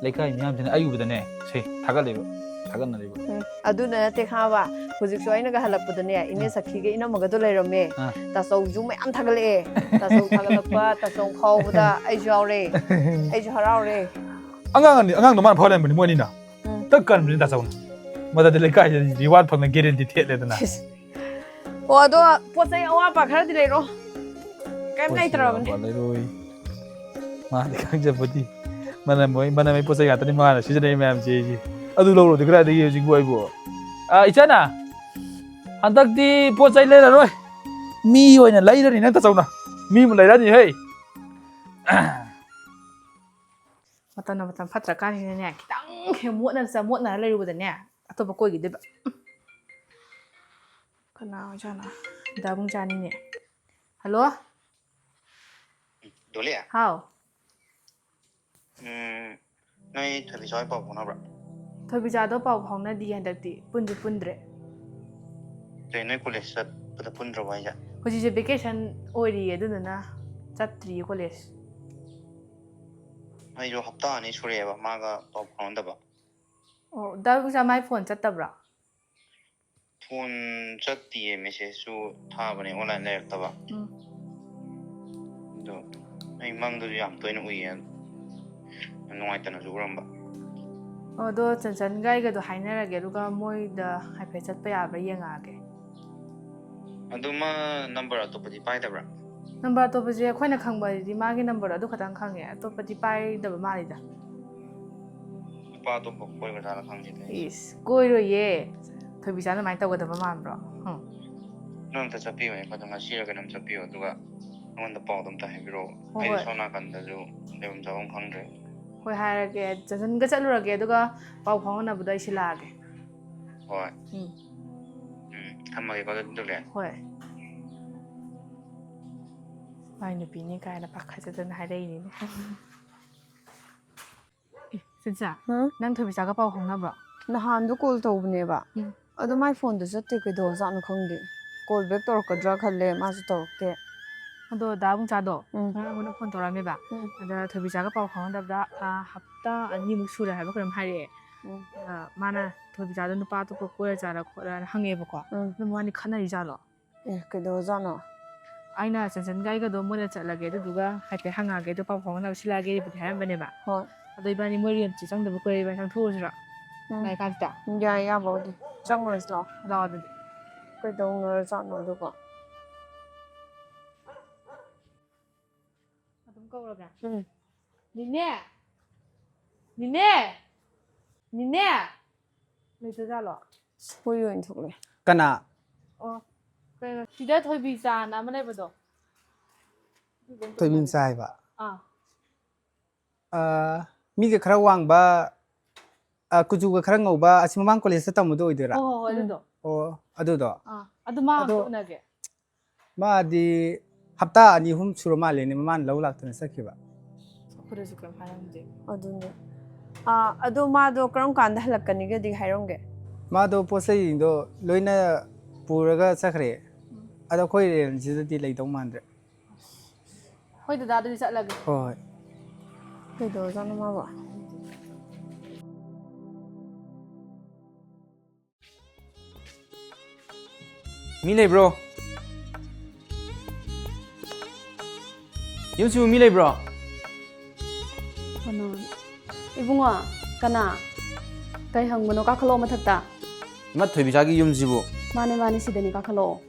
ꯂꯩꯀꯥꯏ ꯃꯤꯌꯥꯝꯁꯤꯅ ꯑꯩ ꯎꯕꯗꯅꯦ ꯁꯦ ꯊꯥꯒꯠꯂꯦꯕ, ꯊꯥꯒꯠꯅꯔꯤꯕ꯫ ꯎꯝ, ꯑꯗꯨꯅ ꯅꯠꯇꯦ ꯈꯪꯉꯕ, ꯍꯧꯖꯤꯛꯁꯨ ꯑꯩꯅꯒ ꯍꯜꯂꯛꯄꯗꯅꯦ, ꯏꯅꯦ ꯑꯥ꯫ ꯁꯈꯤꯒ ꯏꯅꯝꯃꯒꯗꯣ ꯂꯩꯔꯝꯃꯦ꯫ ꯑꯥ꯫ ꯇꯥꯆꯧꯁꯨ ꯃꯌꯥꯝ ꯊꯥꯒꯠꯂꯛꯑꯦ꯫ ꯇꯥꯆꯧ ꯊꯥꯒꯠꯂꯛꯄ, ꯇꯥꯆꯧ ꯐꯥꯎꯕꯗ ꯑꯩꯁꯨ ꯌꯥꯎꯔꯦ꯫ ꯑꯩꯁꯨ ꯍꯔꯥꯎꯔꯦ꯫ ꯑꯉꯥꯡ ꯑꯅꯤ, ꯑꯉꯥꯡꯗꯣ ꯃꯥꯅ ꯐꯥꯎ ꯂꯩꯔꯝꯕꯅꯤ, ꯃꯣꯏ ꯑꯅꯤꯅ꯫ ꯎꯝ꯫ ꯇꯛ ꯀꯟꯕꯅꯤ ꯇꯥꯆꯧꯅ꯫ ꯃꯗꯗꯤ ꯂꯩꯀꯥꯏꯗ reward ꯐꯪꯅ guarantee ꯊꯦꯠꯂꯦꯗꯅ꯫ ꯁꯤꯁ꯫ ꯑꯣ, ꯑꯗꯣ ꯄꯣꯠ ꯆꯩ ꯑꯋꯥꯠꯄ ꯈꯔꯗꯤ ꯂꯩꯔꯣ꯫ ꯀꯩꯝ ꯄꯣꯠ ꯆꯩ ꯂꯩꯇ꯭ꯔꯕꯅꯦ꯫ ꯑꯋꯥꯠꯄ ꯂꯩꯔꯣꯏ꯫ ꯃꯥꯗꯤ ꯈꯪꯖꯕꯗꯤ꯫ ꯃꯅꯝ ꯃꯣꯏ-, ꯃꯅꯝ ꯃꯣꯏ ꯄꯣꯠ ꯆꯩ ꯉꯥꯛꯇꯅꯤ ꯃꯥꯅ ꯁꯤꯖꯤꯟꯅꯔꯤ ꯃꯌꯥꯝꯁꯦ ꯑꯩꯁꯦ꯫ ꯑꯗꯨ ꯂꯧꯔꯨꯔꯗꯤ ꯀꯗꯥꯏꯗꯒꯤ ꯍꯧꯖꯤꯛꯄꯨ ꯑꯩꯕꯨ? ꯑ, ꯏꯆꯟꯅ, ꯍꯟꯗꯛꯇꯤ ꯄꯣꯠ ꯆꯩ ꯂꯩꯔꯔꯣꯏ꯫ ꯃꯤ ꯑꯣꯏꯅ ꯂꯩꯔꯅꯤ ꯅꯪ ꯇꯆꯧꯅ꯫ ꯃꯤ ꯑꯃ ꯂꯩꯔꯅꯤ ꯍꯦ꯫ ꯃꯇꯝꯅ ꯃꯇꯝ ꯐꯠꯇ꯭ꯔꯀꯥꯟꯁꯤꯗꯅꯦ, ꯈꯤꯇꯪ ꯍꯦꯛ ꯃꯣꯠꯅ ꯆ-, ꯃꯣꯠꯅꯔ ꯂꯩꯔꯨꯕꯗꯅꯦ, ꯑꯇꯣꯞꯄ ꯀꯣꯏꯈꯤꯗꯣꯏꯕ꯫ ꯀꯅꯥ ꯑꯣꯏꯖꯥꯠꯅꯣ? ꯗꯥꯕꯨꯡ ꯆꯥꯅꯤꯅꯦ꯫ ꯍꯜꯂꯣ? ꯗꯣꯂꯤ? ꯍꯥꯎ꯫ ꯎꯝ, ꯅꯣꯏ ꯊꯣꯏꯕꯤꯆꯥ ꯍꯣꯏ ꯄꯥꯎ ꯐꯥꯎꯅꯕ꯭ꯔꯥ? ꯊꯣꯏꯕꯤꯆꯥꯗꯣ ꯄꯥꯎ ꯐꯥꯎꯅꯗꯤꯌꯦ ꯍꯟꯗꯛꯇꯤ, ꯄꯨꯟꯁꯨ ꯄꯨꯟꯗ꯭ꯔꯦ꯫ ꯀꯩ, ꯅꯣꯏ ꯀꯣꯂꯦꯖ ꯆꯠꯄꯗ ꯄꯨꯟꯗ꯭ꯔꯕꯣ ꯍꯥꯏꯁꯦ? ꯍꯧꯖꯤꯛꯁꯦ ꯚꯦꯀꯦꯁꯟ ꯑꯣꯏꯔꯤꯌꯦ, ꯑꯗꯨꯗꯨꯅ ꯆꯠꯇ꯭ꯔꯤꯌꯦ ꯀꯣꯂꯦꯖ꯫ ꯑꯩꯁꯨ ꯍꯞꯇꯥ ꯑꯅꯤ ꯁꯨꯔꯛꯑꯦꯕ ꯃꯥꯒ ꯄꯥꯎ ꯐꯥꯎꯅꯗꯕ꯫ ꯑꯣ, ꯗꯥ ꯕꯨꯡꯆꯥ ꯃꯥꯏ ꯐꯣꯟ ꯆꯠꯇꯕ꯭ꯔꯣ? ꯐꯣꯟ ꯆꯠꯇꯤꯌꯦ, ꯃꯦꯁꯦꯖꯁꯨ ꯊꯥꯕꯅꯦ, ꯑꯣꯟꯂꯥꯏꯟ ꯂꯩꯔꯛꯇꯕ꯫ ꯎꯝ꯫ ꯑꯗꯣ ꯑꯩ ꯃꯪꯗꯁꯨ ꯌꯥꯝ ꯇꯣꯏꯅ ꯎꯏꯌꯦ, ꯌꯥꯝ ꯅꯨꯡꯉꯥꯏꯇꯅꯁꯨ ꯎꯔꯝꯕ꯫ ꯑꯣ, ꯑꯗꯣ ꯆꯟꯆꯟꯒ ꯑꯩꯒꯗꯣ ꯍꯥꯏꯅꯔꯒꯦ, ꯑꯗꯨꯒ ꯃꯣꯏꯗ ꯍꯥꯏꯐꯦꯠ ꯆꯠꯄ ꯌꯥꯕ꯭ꯔꯥ ꯌꯦꯡꯉꯛꯑꯒꯦ꯫ ꯑꯗꯨ ꯃꯥ ꯅꯝꯕꯔ ꯑꯇꯣꯞꯄꯗꯤ ꯄꯥꯏꯗꯕ꯭ꯔꯥ? ꯅꯝꯕꯔ ꯑꯇꯣꯞꯄꯁꯦ ꯑꯩꯈꯣꯏꯅ ꯈꯪꯕꯗꯗꯤ ꯃꯥꯒꯤ ꯅꯝꯕꯔ ꯑꯗꯨ ꯈꯛꯇꯪ ꯈꯪꯉꯦ, ꯑꯇꯣꯞꯄꯗꯤ ꯄꯥꯏꯗꯕ ꯃꯥꯜꯂꯤꯗ꯫ ꯅꯨꯄꯥ ꯑꯇꯣꯞꯄ ꯀꯣꯏꯕ ꯖꯥꯠꯂ ꯈꯪꯗꯦꯗ ꯑꯩꯁꯦ꯫ ꯏꯁ, ꯀꯣꯏꯔꯣꯏꯌꯦ꯫ ꯊꯣꯏꯕꯤꯆꯥꯅ ꯑꯗꯨꯃꯥꯏꯅ ꯇꯧꯒꯗꯕ ꯃꯥꯟꯕ꯭ꯔꯣ? ꯍꯨꯝ꯫ ꯅꯪ ꯑꯝꯇ ꯆꯠꯄꯤꯌꯨꯅꯦ, ꯑꯩꯈꯣꯏꯗꯣ ꯉꯁꯤꯔ ꯀꯩꯅꯣꯝ ꯆꯠꯄꯤꯌꯨ, ꯑꯗꯨꯒ ꯑꯩꯉꯣꯟꯗ ꯄꯥꯎꯗꯣ ꯑꯝꯇ ꯍꯥꯏꯕꯤꯔꯛꯑꯣ꯫ ꯍꯣꯏ, ꯑꯩꯗꯤ ꯍꯣꯏ꯫ ꯁꯣꯝ ꯅꯥꯀꯟꯗꯁꯨ ꯂꯩꯐꯝ ꯆꯥꯐꯝ ꯈꯪꯗ꯭ꯔꯦ꯫ ꯍꯣꯏ, ꯍꯥꯏꯔꯒꯦ꯫ ꯆꯟꯆꯟꯒ ꯆꯠꯂꯨꯔꯒꯦ, ꯑꯗꯨꯒ ꯄꯥꯎ ꯐꯥꯎꯅꯅꯕꯗꯣ ꯑꯩ ꯁꯤꯜꯂꯛꯑꯒꯦ꯫ ꯍꯣꯏ꯫ ꯎꯝ꯫ ꯎꯝ, ꯊꯝꯃꯒꯦꯀꯣ ꯑꯗꯨꯗꯤ꯫ ꯍꯣꯏ꯫ ꯃꯥꯏ ꯅꯨꯄꯤꯅꯦ ꯀꯥꯏꯅ ꯄꯥꯈꯠꯆꯗꯅ ꯍꯥꯏꯔꯛꯏꯅꯤꯅꯦ꯫ ꯑꯦ, ꯁꯤꯟꯆꯥ, ꯍꯥ? ꯅꯪ ꯊꯣꯏꯕꯤꯆꯥꯒ ꯄꯥꯎ ꯐꯥꯎꯅꯕ꯭ꯔꯣ? ꯅꯍꯥꯟꯗꯣ ꯀꯣꯜ ꯇꯧꯕꯅꯦꯕ꯫ ꯎꯝ꯫ ꯑꯗꯣ ꯃꯥꯏ ꯐꯣꯟꯗꯣ ꯆꯠꯇꯦ, ꯀꯩꯗꯧꯔꯖꯥꯠꯅꯣ ꯈꯪꯗꯦ꯫ ꯀꯣꯜ ꯕꯦꯛ ꯇꯧꯔꯛꯀꯗ꯭ꯔꯥ ꯈꯜꯂꯦ, ꯃꯥꯁꯨ ꯇꯧꯔꯛꯇꯦ꯫ ꯑꯗꯣ ꯗꯥ ꯕꯨꯡꯆꯥꯗꯣ ꯎꯝ꯫ ꯉꯔꯥꯡ ꯑꯩꯉꯣꯟꯗ ꯐꯣꯟ ꯇꯧꯔꯛꯑꯝꯃꯦꯕ꯫ ꯎꯝ꯫ ꯑꯗ ꯊꯣꯏꯕꯤꯆꯥꯒ ꯄꯥꯎ ꯐꯥꯎꯅꯗꯕꯗ, ꯑ, ꯍꯞꯇꯥ ꯑꯅꯤꯃꯨꯛ ꯁꯨꯔꯦ ꯍꯥꯏꯕ ꯀꯩꯅꯣꯝ ꯍꯥꯏꯔꯛꯑꯦ꯫ ꯎꯝ꯫ ꯑ, ꯃꯥꯅ ꯊꯣꯏꯕꯤꯆꯥꯗꯣ ꯅꯨꯄꯥ ꯑꯇꯣꯞꯄ ꯀꯣꯏꯔ ꯖꯥꯠꯂ ꯈꯣꯠꯂꯅ ꯍꯪꯉꯦꯕꯀꯣ꯫ ꯎꯝ꯫ ꯑꯗꯣ ꯃꯕꯥꯅꯤ ꯈꯠꯅꯔꯤ ꯖꯥꯠꯂꯣ? ꯑꯦ, ꯀꯩꯗꯧꯔꯖꯥꯠꯅꯣ? ꯑꯩꯅ ꯆꯟꯆꯟꯒ ꯑꯩꯒꯗꯣ ꯃꯣꯏꯗ ꯆꯠꯂꯒꯦ, ꯑꯗꯨꯗꯨꯒ ꯍꯥꯏꯐꯦꯠ ꯍꯪꯉꯛꯑꯒꯦ, ꯑꯗꯨ ꯄꯥꯎ ꯐꯥꯎꯅꯅꯕ ꯁꯤꯜꯂꯛꯑꯒꯦꯕꯨꯗꯤ ꯍꯥꯏꯔꯝꯕꯅꯦꯕ꯫ ꯍꯣꯏ꯫ ꯑꯗꯣ ꯏꯕꯥꯅꯤ ꯃꯣꯏ ꯔꯦꯟꯠꯁꯦ ꯆꯪꯗꯕ ꯀꯨꯏꯔꯦ, ꯏꯕꯥꯅꯤ ꯆꯪꯊꯣꯛꯎꯔꯁꯤꯔꯣ? ꯎꯝ꯫ ꯂꯥꯛꯏꯀꯥꯟꯁꯤꯗ? ꯌꯥꯏ, ꯌꯥꯕꯕꯨꯗꯤ꯫ ꯆꯪꯉꯨꯔꯁꯤ ꯂꯥꯛꯑꯣ꯫ ꯂꯥꯛꯑꯣ ꯑꯗꯨꯗꯤ꯫ ꯀꯩꯗꯧꯅꯔꯖꯥꯠꯅꯣ ꯑꯗꯨꯕꯣ? ꯑꯗꯨꯝ ꯀꯧꯔꯒꯦ꯫ ꯎꯝ꯫ ꯅꯦꯅꯦ! ꯅꯦꯅꯦ! ꯅꯤꯅꯦ, ꯂꯩꯇꯖꯥꯠꯂꯣ? ꯁꯣꯏ ꯑꯣꯏꯅ ꯊꯣꯛꯂꯛꯑꯦ꯫ ꯀꯅꯥ? ꯑꯣ, ꯀꯩꯅꯣ, ꯁꯤꯗ ꯊꯣꯏꯕꯤ ꯆꯥꯅ ꯑꯃ ꯂꯩꯕꯗꯣ꯫ ꯊꯣꯏꯕꯤꯝꯆꯥ ꯍꯥꯏꯕ? ꯑꯥ, ꯑ, ꯃꯤꯒ ꯈꯔ ꯋꯥꯡꯕ, ꯑ, ꯀꯨꯆꯨꯒ ꯈꯔ ꯉꯧꯕ, ꯑꯁꯤ ꯃꯃꯥꯡ ꯀꯣꯂꯦꯖꯇ ꯇꯝꯕꯗꯣ ꯑꯣꯏꯗꯣꯏꯔꯥ? ꯍꯣꯏ ꯍꯣꯏ ꯍꯣꯏ, ꯑꯗꯨꯗꯣ꯫ ꯑꯣ, ꯑꯗꯨꯗꯣ? ꯑꯥ, ꯑꯗꯨ ꯃꯥ ꯑꯝꯇ ꯑꯗꯣ- ꯎꯅꯒꯦ꯫ ꯃꯥꯗꯤ ꯍꯞꯇꯥ ꯑꯅꯤ ꯑꯍꯨꯝ ꯁꯨꯔ ꯃꯥꯜꯂꯦꯅꯦ, ꯃꯃꯥꯅ ꯂꯧ ꯂꯥꯛꯇꯅ ꯆꯠꯈꯤꯕ꯫ ꯑꯩꯈꯣꯏꯗꯁꯨ ꯀꯩꯝ ꯍꯥꯏꯔꯝꯗꯦ꯫ ꯑꯗꯨꯅꯦ꯫ ꯑꯥ, ꯑꯗꯣ ꯃꯥꯗꯣ ꯀꯔꯝ ꯀꯥꯟꯗ ꯍꯜꯂꯛꯀꯅꯤꯒꯗꯤ ꯍꯥꯏꯔꯝꯒꯦ? ꯃꯥꯗꯣ ꯄꯣꯠ ꯆꯩꯁꯤꯡꯗꯣ ꯂꯣꯏꯅ ꯄꯨꯔꯒ ꯆꯠꯈ꯭ꯔꯦ꯫ ꯑꯗꯣ ꯑꯩꯈꯣꯏ ꯔꯦꯟꯁꯤꯗꯗꯤ ꯂꯩꯗꯧ ꯃꯥꯟꯗ꯭ꯔꯦ꯫ ꯍꯣꯏ, ꯗꯗꯥ, ꯑꯗꯨꯗꯤ ꯆꯠꯂꯒꯦ꯫ ꯍꯣꯏ, ꯍꯣꯏ꯫ ꯀꯩꯗꯧꯔꯖꯥꯠꯅꯣ ꯃꯥꯕꯣ? ꯃꯤ ꯂꯩꯕ꯭ꯔꯣ? ꯌꯨꯝꯁꯤꯕꯨ ꯃꯤ ꯂꯩꯕ꯭ꯔꯣ? ꯀꯅꯥ? ꯏꯕꯨꯡꯉꯣ, ꯀꯅꯥ? ꯀꯩ ꯍꯪꯕꯅꯣ? ꯀꯥꯈꯠꯂꯛꯑꯣ ꯃꯊꯛꯇ꯫ ꯏꯃꯥ ꯊꯣꯏꯕꯤꯆꯥꯒꯤ ꯌꯨꯝꯁꯤꯕꯨ? ꯃꯥꯅꯦ, ꯃꯥꯅꯦ, ꯁꯤꯗꯅꯤ, ꯀꯥꯈꯠꯂꯛꯑꯣ꯫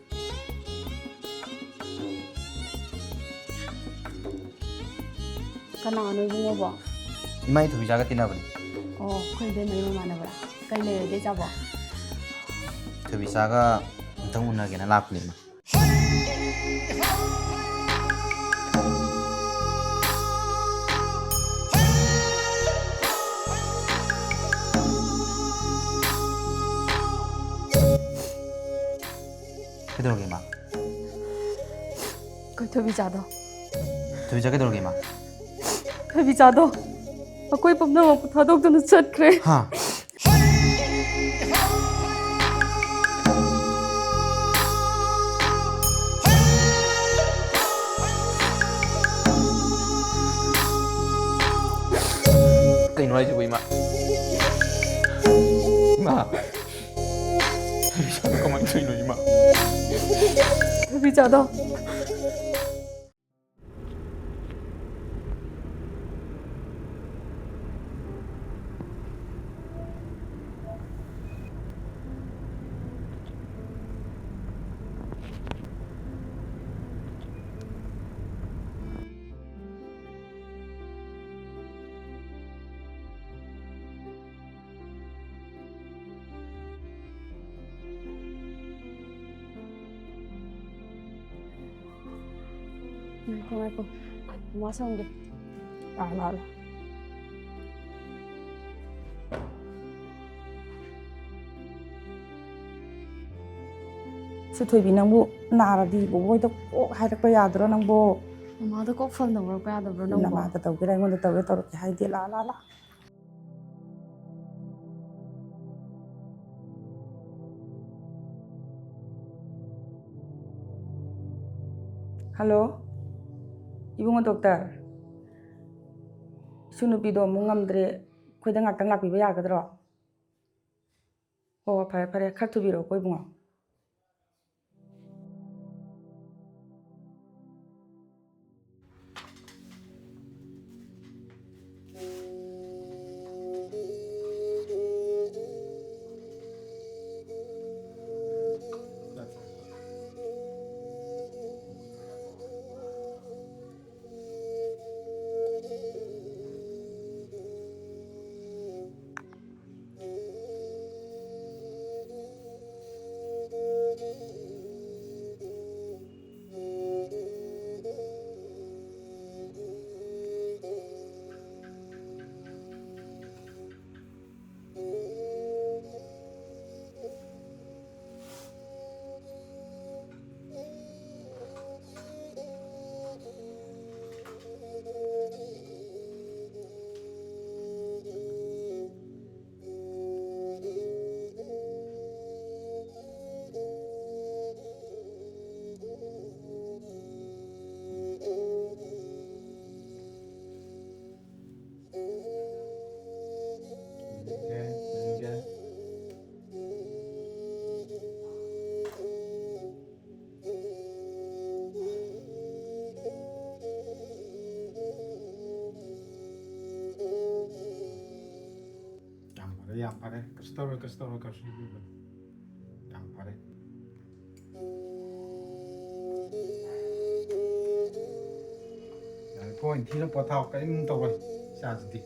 ꯀꯅꯥꯅꯣ ꯏꯕꯨꯡꯉꯣꯕꯣ? ꯏꯃꯥ, ꯑꯩ ꯊꯣꯏꯕꯤꯆꯥꯒ ꯇꯤꯟꯅꯕꯅꯤ꯫ ꯑꯣ, ꯑꯩꯈꯣꯏ ꯏꯇꯩꯃꯒꯤ ꯃꯃꯥꯟꯅꯕꯔꯥ? ꯀꯩ ꯂꯩꯔꯒꯦ ꯏꯆꯥꯕꯣ? ꯊꯣꯏꯕꯤꯆꯥꯒ ꯑꯝꯇꯪ ꯎꯅꯒꯦꯅ ꯂꯥꯛꯄꯅꯦ, ꯏꯃꯥ꯫ ꯀꯩꯗꯧꯔꯒꯦ, ꯏꯃꯥ? ꯑꯩꯈꯣꯏ ꯊꯣꯏꯕꯤꯆꯥꯗꯣ꯫ ꯊꯣꯏꯕꯤꯆꯥ ꯀꯩꯗꯧꯔꯒꯦ, ꯏꯃꯥ? ꯊꯣꯏꯕꯤꯆꯥꯗꯣ ꯑꯩꯈꯣꯏ ꯄꯨꯝꯅꯃꯛꯄꯨ ꯊꯥꯗꯣꯛꯇꯨꯅ ꯆꯠꯈ꯭ꯔꯦ꯫ ꯍꯥ? ꯀꯩꯅꯣ ꯍꯥꯏꯁꯤꯕꯨ, ꯏꯃꯥ? ꯏꯃꯥ? ꯊꯣꯏꯕꯤꯆꯥꯗꯣ ꯀꯃꯥꯏꯅ ꯇꯧꯔꯤꯅꯣ, ꯏꯃꯥ? ꯊꯣꯏꯕꯤꯆꯥꯗꯣ꯫ ꯉꯥꯏꯈꯣ, ꯉꯥꯏꯈꯣ꯫ ꯃꯃꯥ ꯁꯪꯒꯦ꯫ ꯂꯥꯛꯑꯣ, ꯂꯥꯛꯑꯣ, ꯂꯥꯛꯑꯣ꯫ ꯁꯤ ꯊꯣꯏꯕꯤ, ꯅꯪꯕꯨ ꯅꯥꯔꯗꯤ ꯕꯣꯕꯣꯏꯗ ꯀꯣꯛ ꯍꯥꯏꯔꯛꯄ ꯌꯥꯗ꯭ꯔꯣ ꯅꯪꯕꯣ? ꯃꯃꯥꯗ ꯀꯣꯛ ꯐꯣꯟ ꯇꯧꯔꯛꯄ ꯌꯥꯗꯕ꯭ꯔꯣ ꯅꯪꯕꯣ? ꯅꯃꯥꯗ ꯇꯧꯒꯦꯔꯥ ꯑꯩꯉꯣꯟꯗ ꯇꯧꯒꯦꯔꯥ ꯇꯧꯔꯛꯀꯦ ꯍꯥꯏꯗꯦ꯫ ꯂꯥꯛꯑꯣ, ꯂꯥꯛꯑꯣ, ꯂꯥꯛꯑꯣ꯫ ꯍꯜꯂꯣ, ꯏꯕꯨꯡꯉꯣ ꯗꯣꯛꯇꯔ, ꯏꯁꯨ ꯅꯨꯄꯤꯗꯣ ꯑꯃꯨꯛ ꯉꯝꯗ꯭ꯔꯦ, ꯑꯩꯈꯣꯏꯗ ꯉꯥꯛꯇꯪ ꯂꯥꯛꯄꯤꯕ ꯌꯥꯒꯗ꯭ꯔꯣ? ꯍꯣ, ꯍꯣ, ꯐꯔꯦ, ꯐꯔꯦ, ꯈꯔ ꯊꯨꯕꯤꯔꯛꯎꯀꯣ, ꯏꯕꯨꯡꯉꯣ꯫ ꯌꯥꯝ ꯐꯔꯦ, ꯌꯥꯝ ꯐꯔꯦ꯫ ꯀꯩꯁꯨ ꯇꯧꯔꯣꯏ, ꯀꯩꯁꯨ ꯇꯧꯔꯣꯏ, ꯀꯩꯁꯨ ꯇꯧꯔꯣꯏ꯫ ꯌꯥꯝ ꯐꯔꯦ꯫ ꯌꯥꯔꯦꯀꯣ, ꯏꯟꯊꯤꯅ ꯄꯣꯊꯥꯎ, ꯀꯔꯤꯝ ꯇꯧꯔꯣꯏ ꯏꯆꯥꯁꯤꯗꯤ꯫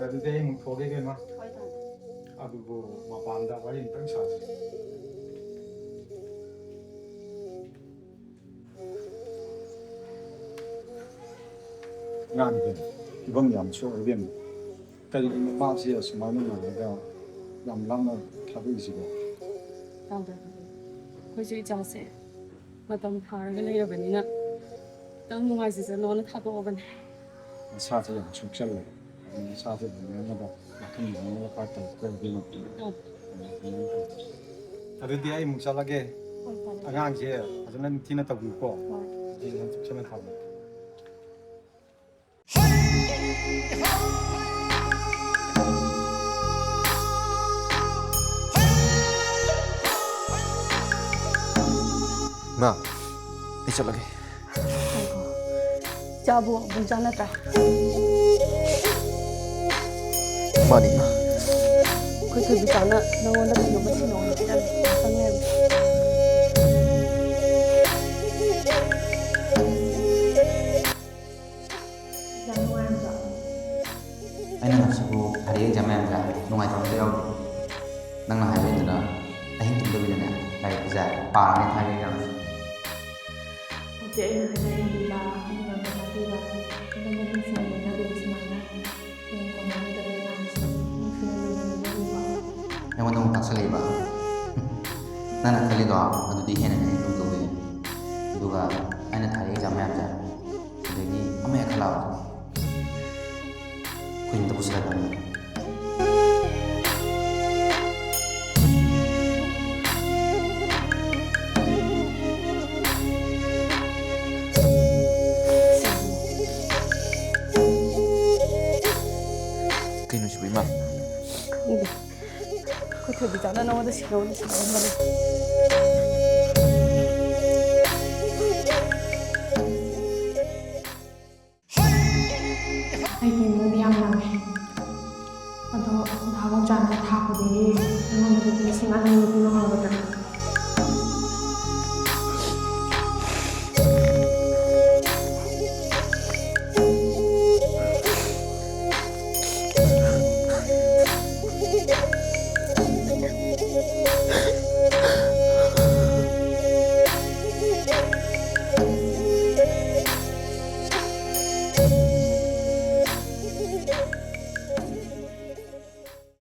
ꯑꯗꯨꯗꯤ ꯑꯩ ꯑꯃꯨꯛ ꯊꯣꯛꯑꯒꯦ, ꯏꯕꯦꯝꯃ꯫ ꯍꯣꯏ, ꯇꯥꯃꯣ꯫ ꯑꯗꯨꯕꯨ ꯃꯄꯥꯟꯗ ꯋꯥꯔꯤ ꯑꯝꯇꯪ ꯁꯥꯁꯤ꯫ ꯑꯉꯥꯡꯗꯣ ꯐꯤꯕꯝ ꯌꯥꯝ ꯁꯣꯛꯑꯦ ꯏꯕꯦꯝꯃ꯫ ꯀꯔꯤꯒꯤꯅꯣ ꯃꯥꯁꯦ ꯑꯁꯨꯃꯥꯏꯅ ꯉꯥꯏꯔꯒ ꯌꯥꯝ ꯂꯥꯞꯅ ꯊꯥꯗꯣꯛꯏꯁꯤꯕꯣ? ꯇꯥꯗ꯭ꯔꯦ꯫ ꯑꯩꯈꯣꯏꯁꯨ ꯏꯆꯥꯁꯦ ꯃꯇꯝ ꯐꯥꯔꯒ ꯂꯩꯔꯕꯅꯤꯅ ꯈꯤꯇꯪ ꯅꯨꯡꯉꯥꯏꯖꯁꯅꯣꯅ ꯊꯥꯗꯣꯛꯑꯕꯅꯦ꯫ ꯃꯁꯥꯁꯦ ꯌꯥꯝ ꯁꯣꯛꯆꯜꯂꯦ꯫ ꯑꯗꯨ ꯃꯁꯥꯁꯦ ꯅꯨꯡꯉꯥꯏꯅꯕ ꯃꯊꯪ ꯅꯨꯡꯉꯥꯏꯅꯕ ꯈꯔ ꯇꯧꯔꯛꯇ꯭ꯔꯗꯤ ꯃꯇꯨꯡ ꯑꯥ꯫ ꯑꯗꯨꯃꯥꯏꯅ ꯇꯧꯔꯛꯑꯦ꯫ ꯑꯗꯨꯗꯤ ꯑꯩ ꯑꯃꯨꯛ ꯆꯠꯂꯒꯦ꯫ ꯍꯣꯏ, ꯐꯔꯦ꯫ ꯑꯉꯥꯡꯁꯦ ꯐꯖꯅ ꯅꯤꯡꯊꯤꯅ ꯇꯧꯕꯤꯌꯨꯀꯣ꯫ ꯍꯣꯏ꯫ ꯑꯩ ꯐꯖꯅ ꯆꯦꯛꯁꯤꯟꯅ ꯊꯝꯃꯒꯦ꯫ ꯃꯥ, ꯑꯩ ꯆꯠꯂꯒꯦ꯫ ꯉꯥꯏꯈꯣ꯫ ꯏꯆꯥꯕꯨ ꯑꯕꯨꯡꯆꯥ ꯅꯠꯇ꯭ꯔꯥ? ꯃꯥꯅꯤ, ꯏꯃꯥ꯫ ꯑꯩꯈꯣꯏ ꯊꯣꯏꯕꯤꯆꯥꯅ ꯅꯉꯣꯟꯗ ꯀꯩꯅꯣꯝꯃ ꯁꯤꯟꯅꯧꯅ ꯄꯤꯔꯝꯃꯦ꯫ ꯉꯥꯛꯇꯪ ꯂꯩꯔꯝꯃꯣ꯫ ꯌꯥꯝ ꯅꯨꯡꯉꯥꯏꯔꯝꯗ꯭ꯔꯣ? ꯑꯩꯅ ꯉꯁꯤꯕꯨ ꯊꯥꯔꯤ ꯑꯦꯛꯖꯥꯝ ꯃꯌꯥꯝꯁꯦ ꯅꯨꯡꯉꯥꯏꯇꯕ ꯑꯝꯇ ꯌꯥꯎꯗꯦ꯫ ꯅꯪꯅ ꯍꯥꯏꯕ ꯏꯟꯗꯨꯅ ꯑꯍꯤꯡ ꯇꯨꯝꯗꯕꯤꯗꯅꯦ ꯂꯥꯏꯔꯤꯛꯁꯦ ꯄꯥꯔꯅꯤ ꯊꯥꯔꯤ ꯑꯦꯛꯖꯥꯝꯁꯦ꯫ ꯍꯧꯖꯤꯛ ꯑꯩꯅ ꯍꯥꯏꯅ ꯏꯟꯕꯤꯕ, ꯑꯩꯅ ꯉꯝꯕ ꯇꯥꯛꯄꯤꯕ, ꯑꯩꯉꯣꯟꯗ ꯅꯨꯡꯁꯤꯅ ꯂꯣꯏꯅꯕꯤꯕ ꯁꯨꯃꯥꯏꯅ ꯍꯌꯦꯡ ꯀꯣꯟꯅ ꯅꯣꯏꯗ ꯂꯣꯏꯅ ꯅꯨꯡꯁꯤꯅ ꯂꯣꯏꯅꯅ ꯂꯣꯏꯅꯕꯤꯕ꯫ ꯑꯩꯉꯣꯟꯗ ꯑꯃꯨꯛ ꯇꯥꯛꯁꯜꯂꯛꯏꯕ? ꯅꯪꯅ ꯈꯜꯂꯤꯗꯣ ꯑꯗꯨꯗꯤ ꯍꯦꯟꯅ ꯍꯦꯟꯅ ꯂꯨꯗꯧꯔꯤ꯫ ꯑꯗꯨꯒ ꯑꯩꯅ ꯊꯥꯔꯤ ꯑꯦꯛꯖꯥꯝ ꯃꯌꯥꯝꯁꯦ ꯁꯤꯗꯒꯤ ꯑꯃ ꯍꯦꯛ ꯈꯜꯂꯛꯑꯕ ꯑꯩꯈꯣꯏ ꯌꯨꯝꯗ ꯄꯨꯁꯤꯜꯂꯛꯀꯅꯤ꯫ ꯀꯩꯅꯣ ꯁꯤꯕꯨ, ꯏꯃꯥ? ꯈꯪꯗꯦ꯫ ꯑꯩꯈꯣꯏ ꯊꯣꯏꯕꯤꯆꯥꯅ ꯅꯉꯣꯟꯗ ꯁꯤꯟꯅꯧꯅ ꯁꯤꯟꯅꯔꯝꯕꯅꯦ꯫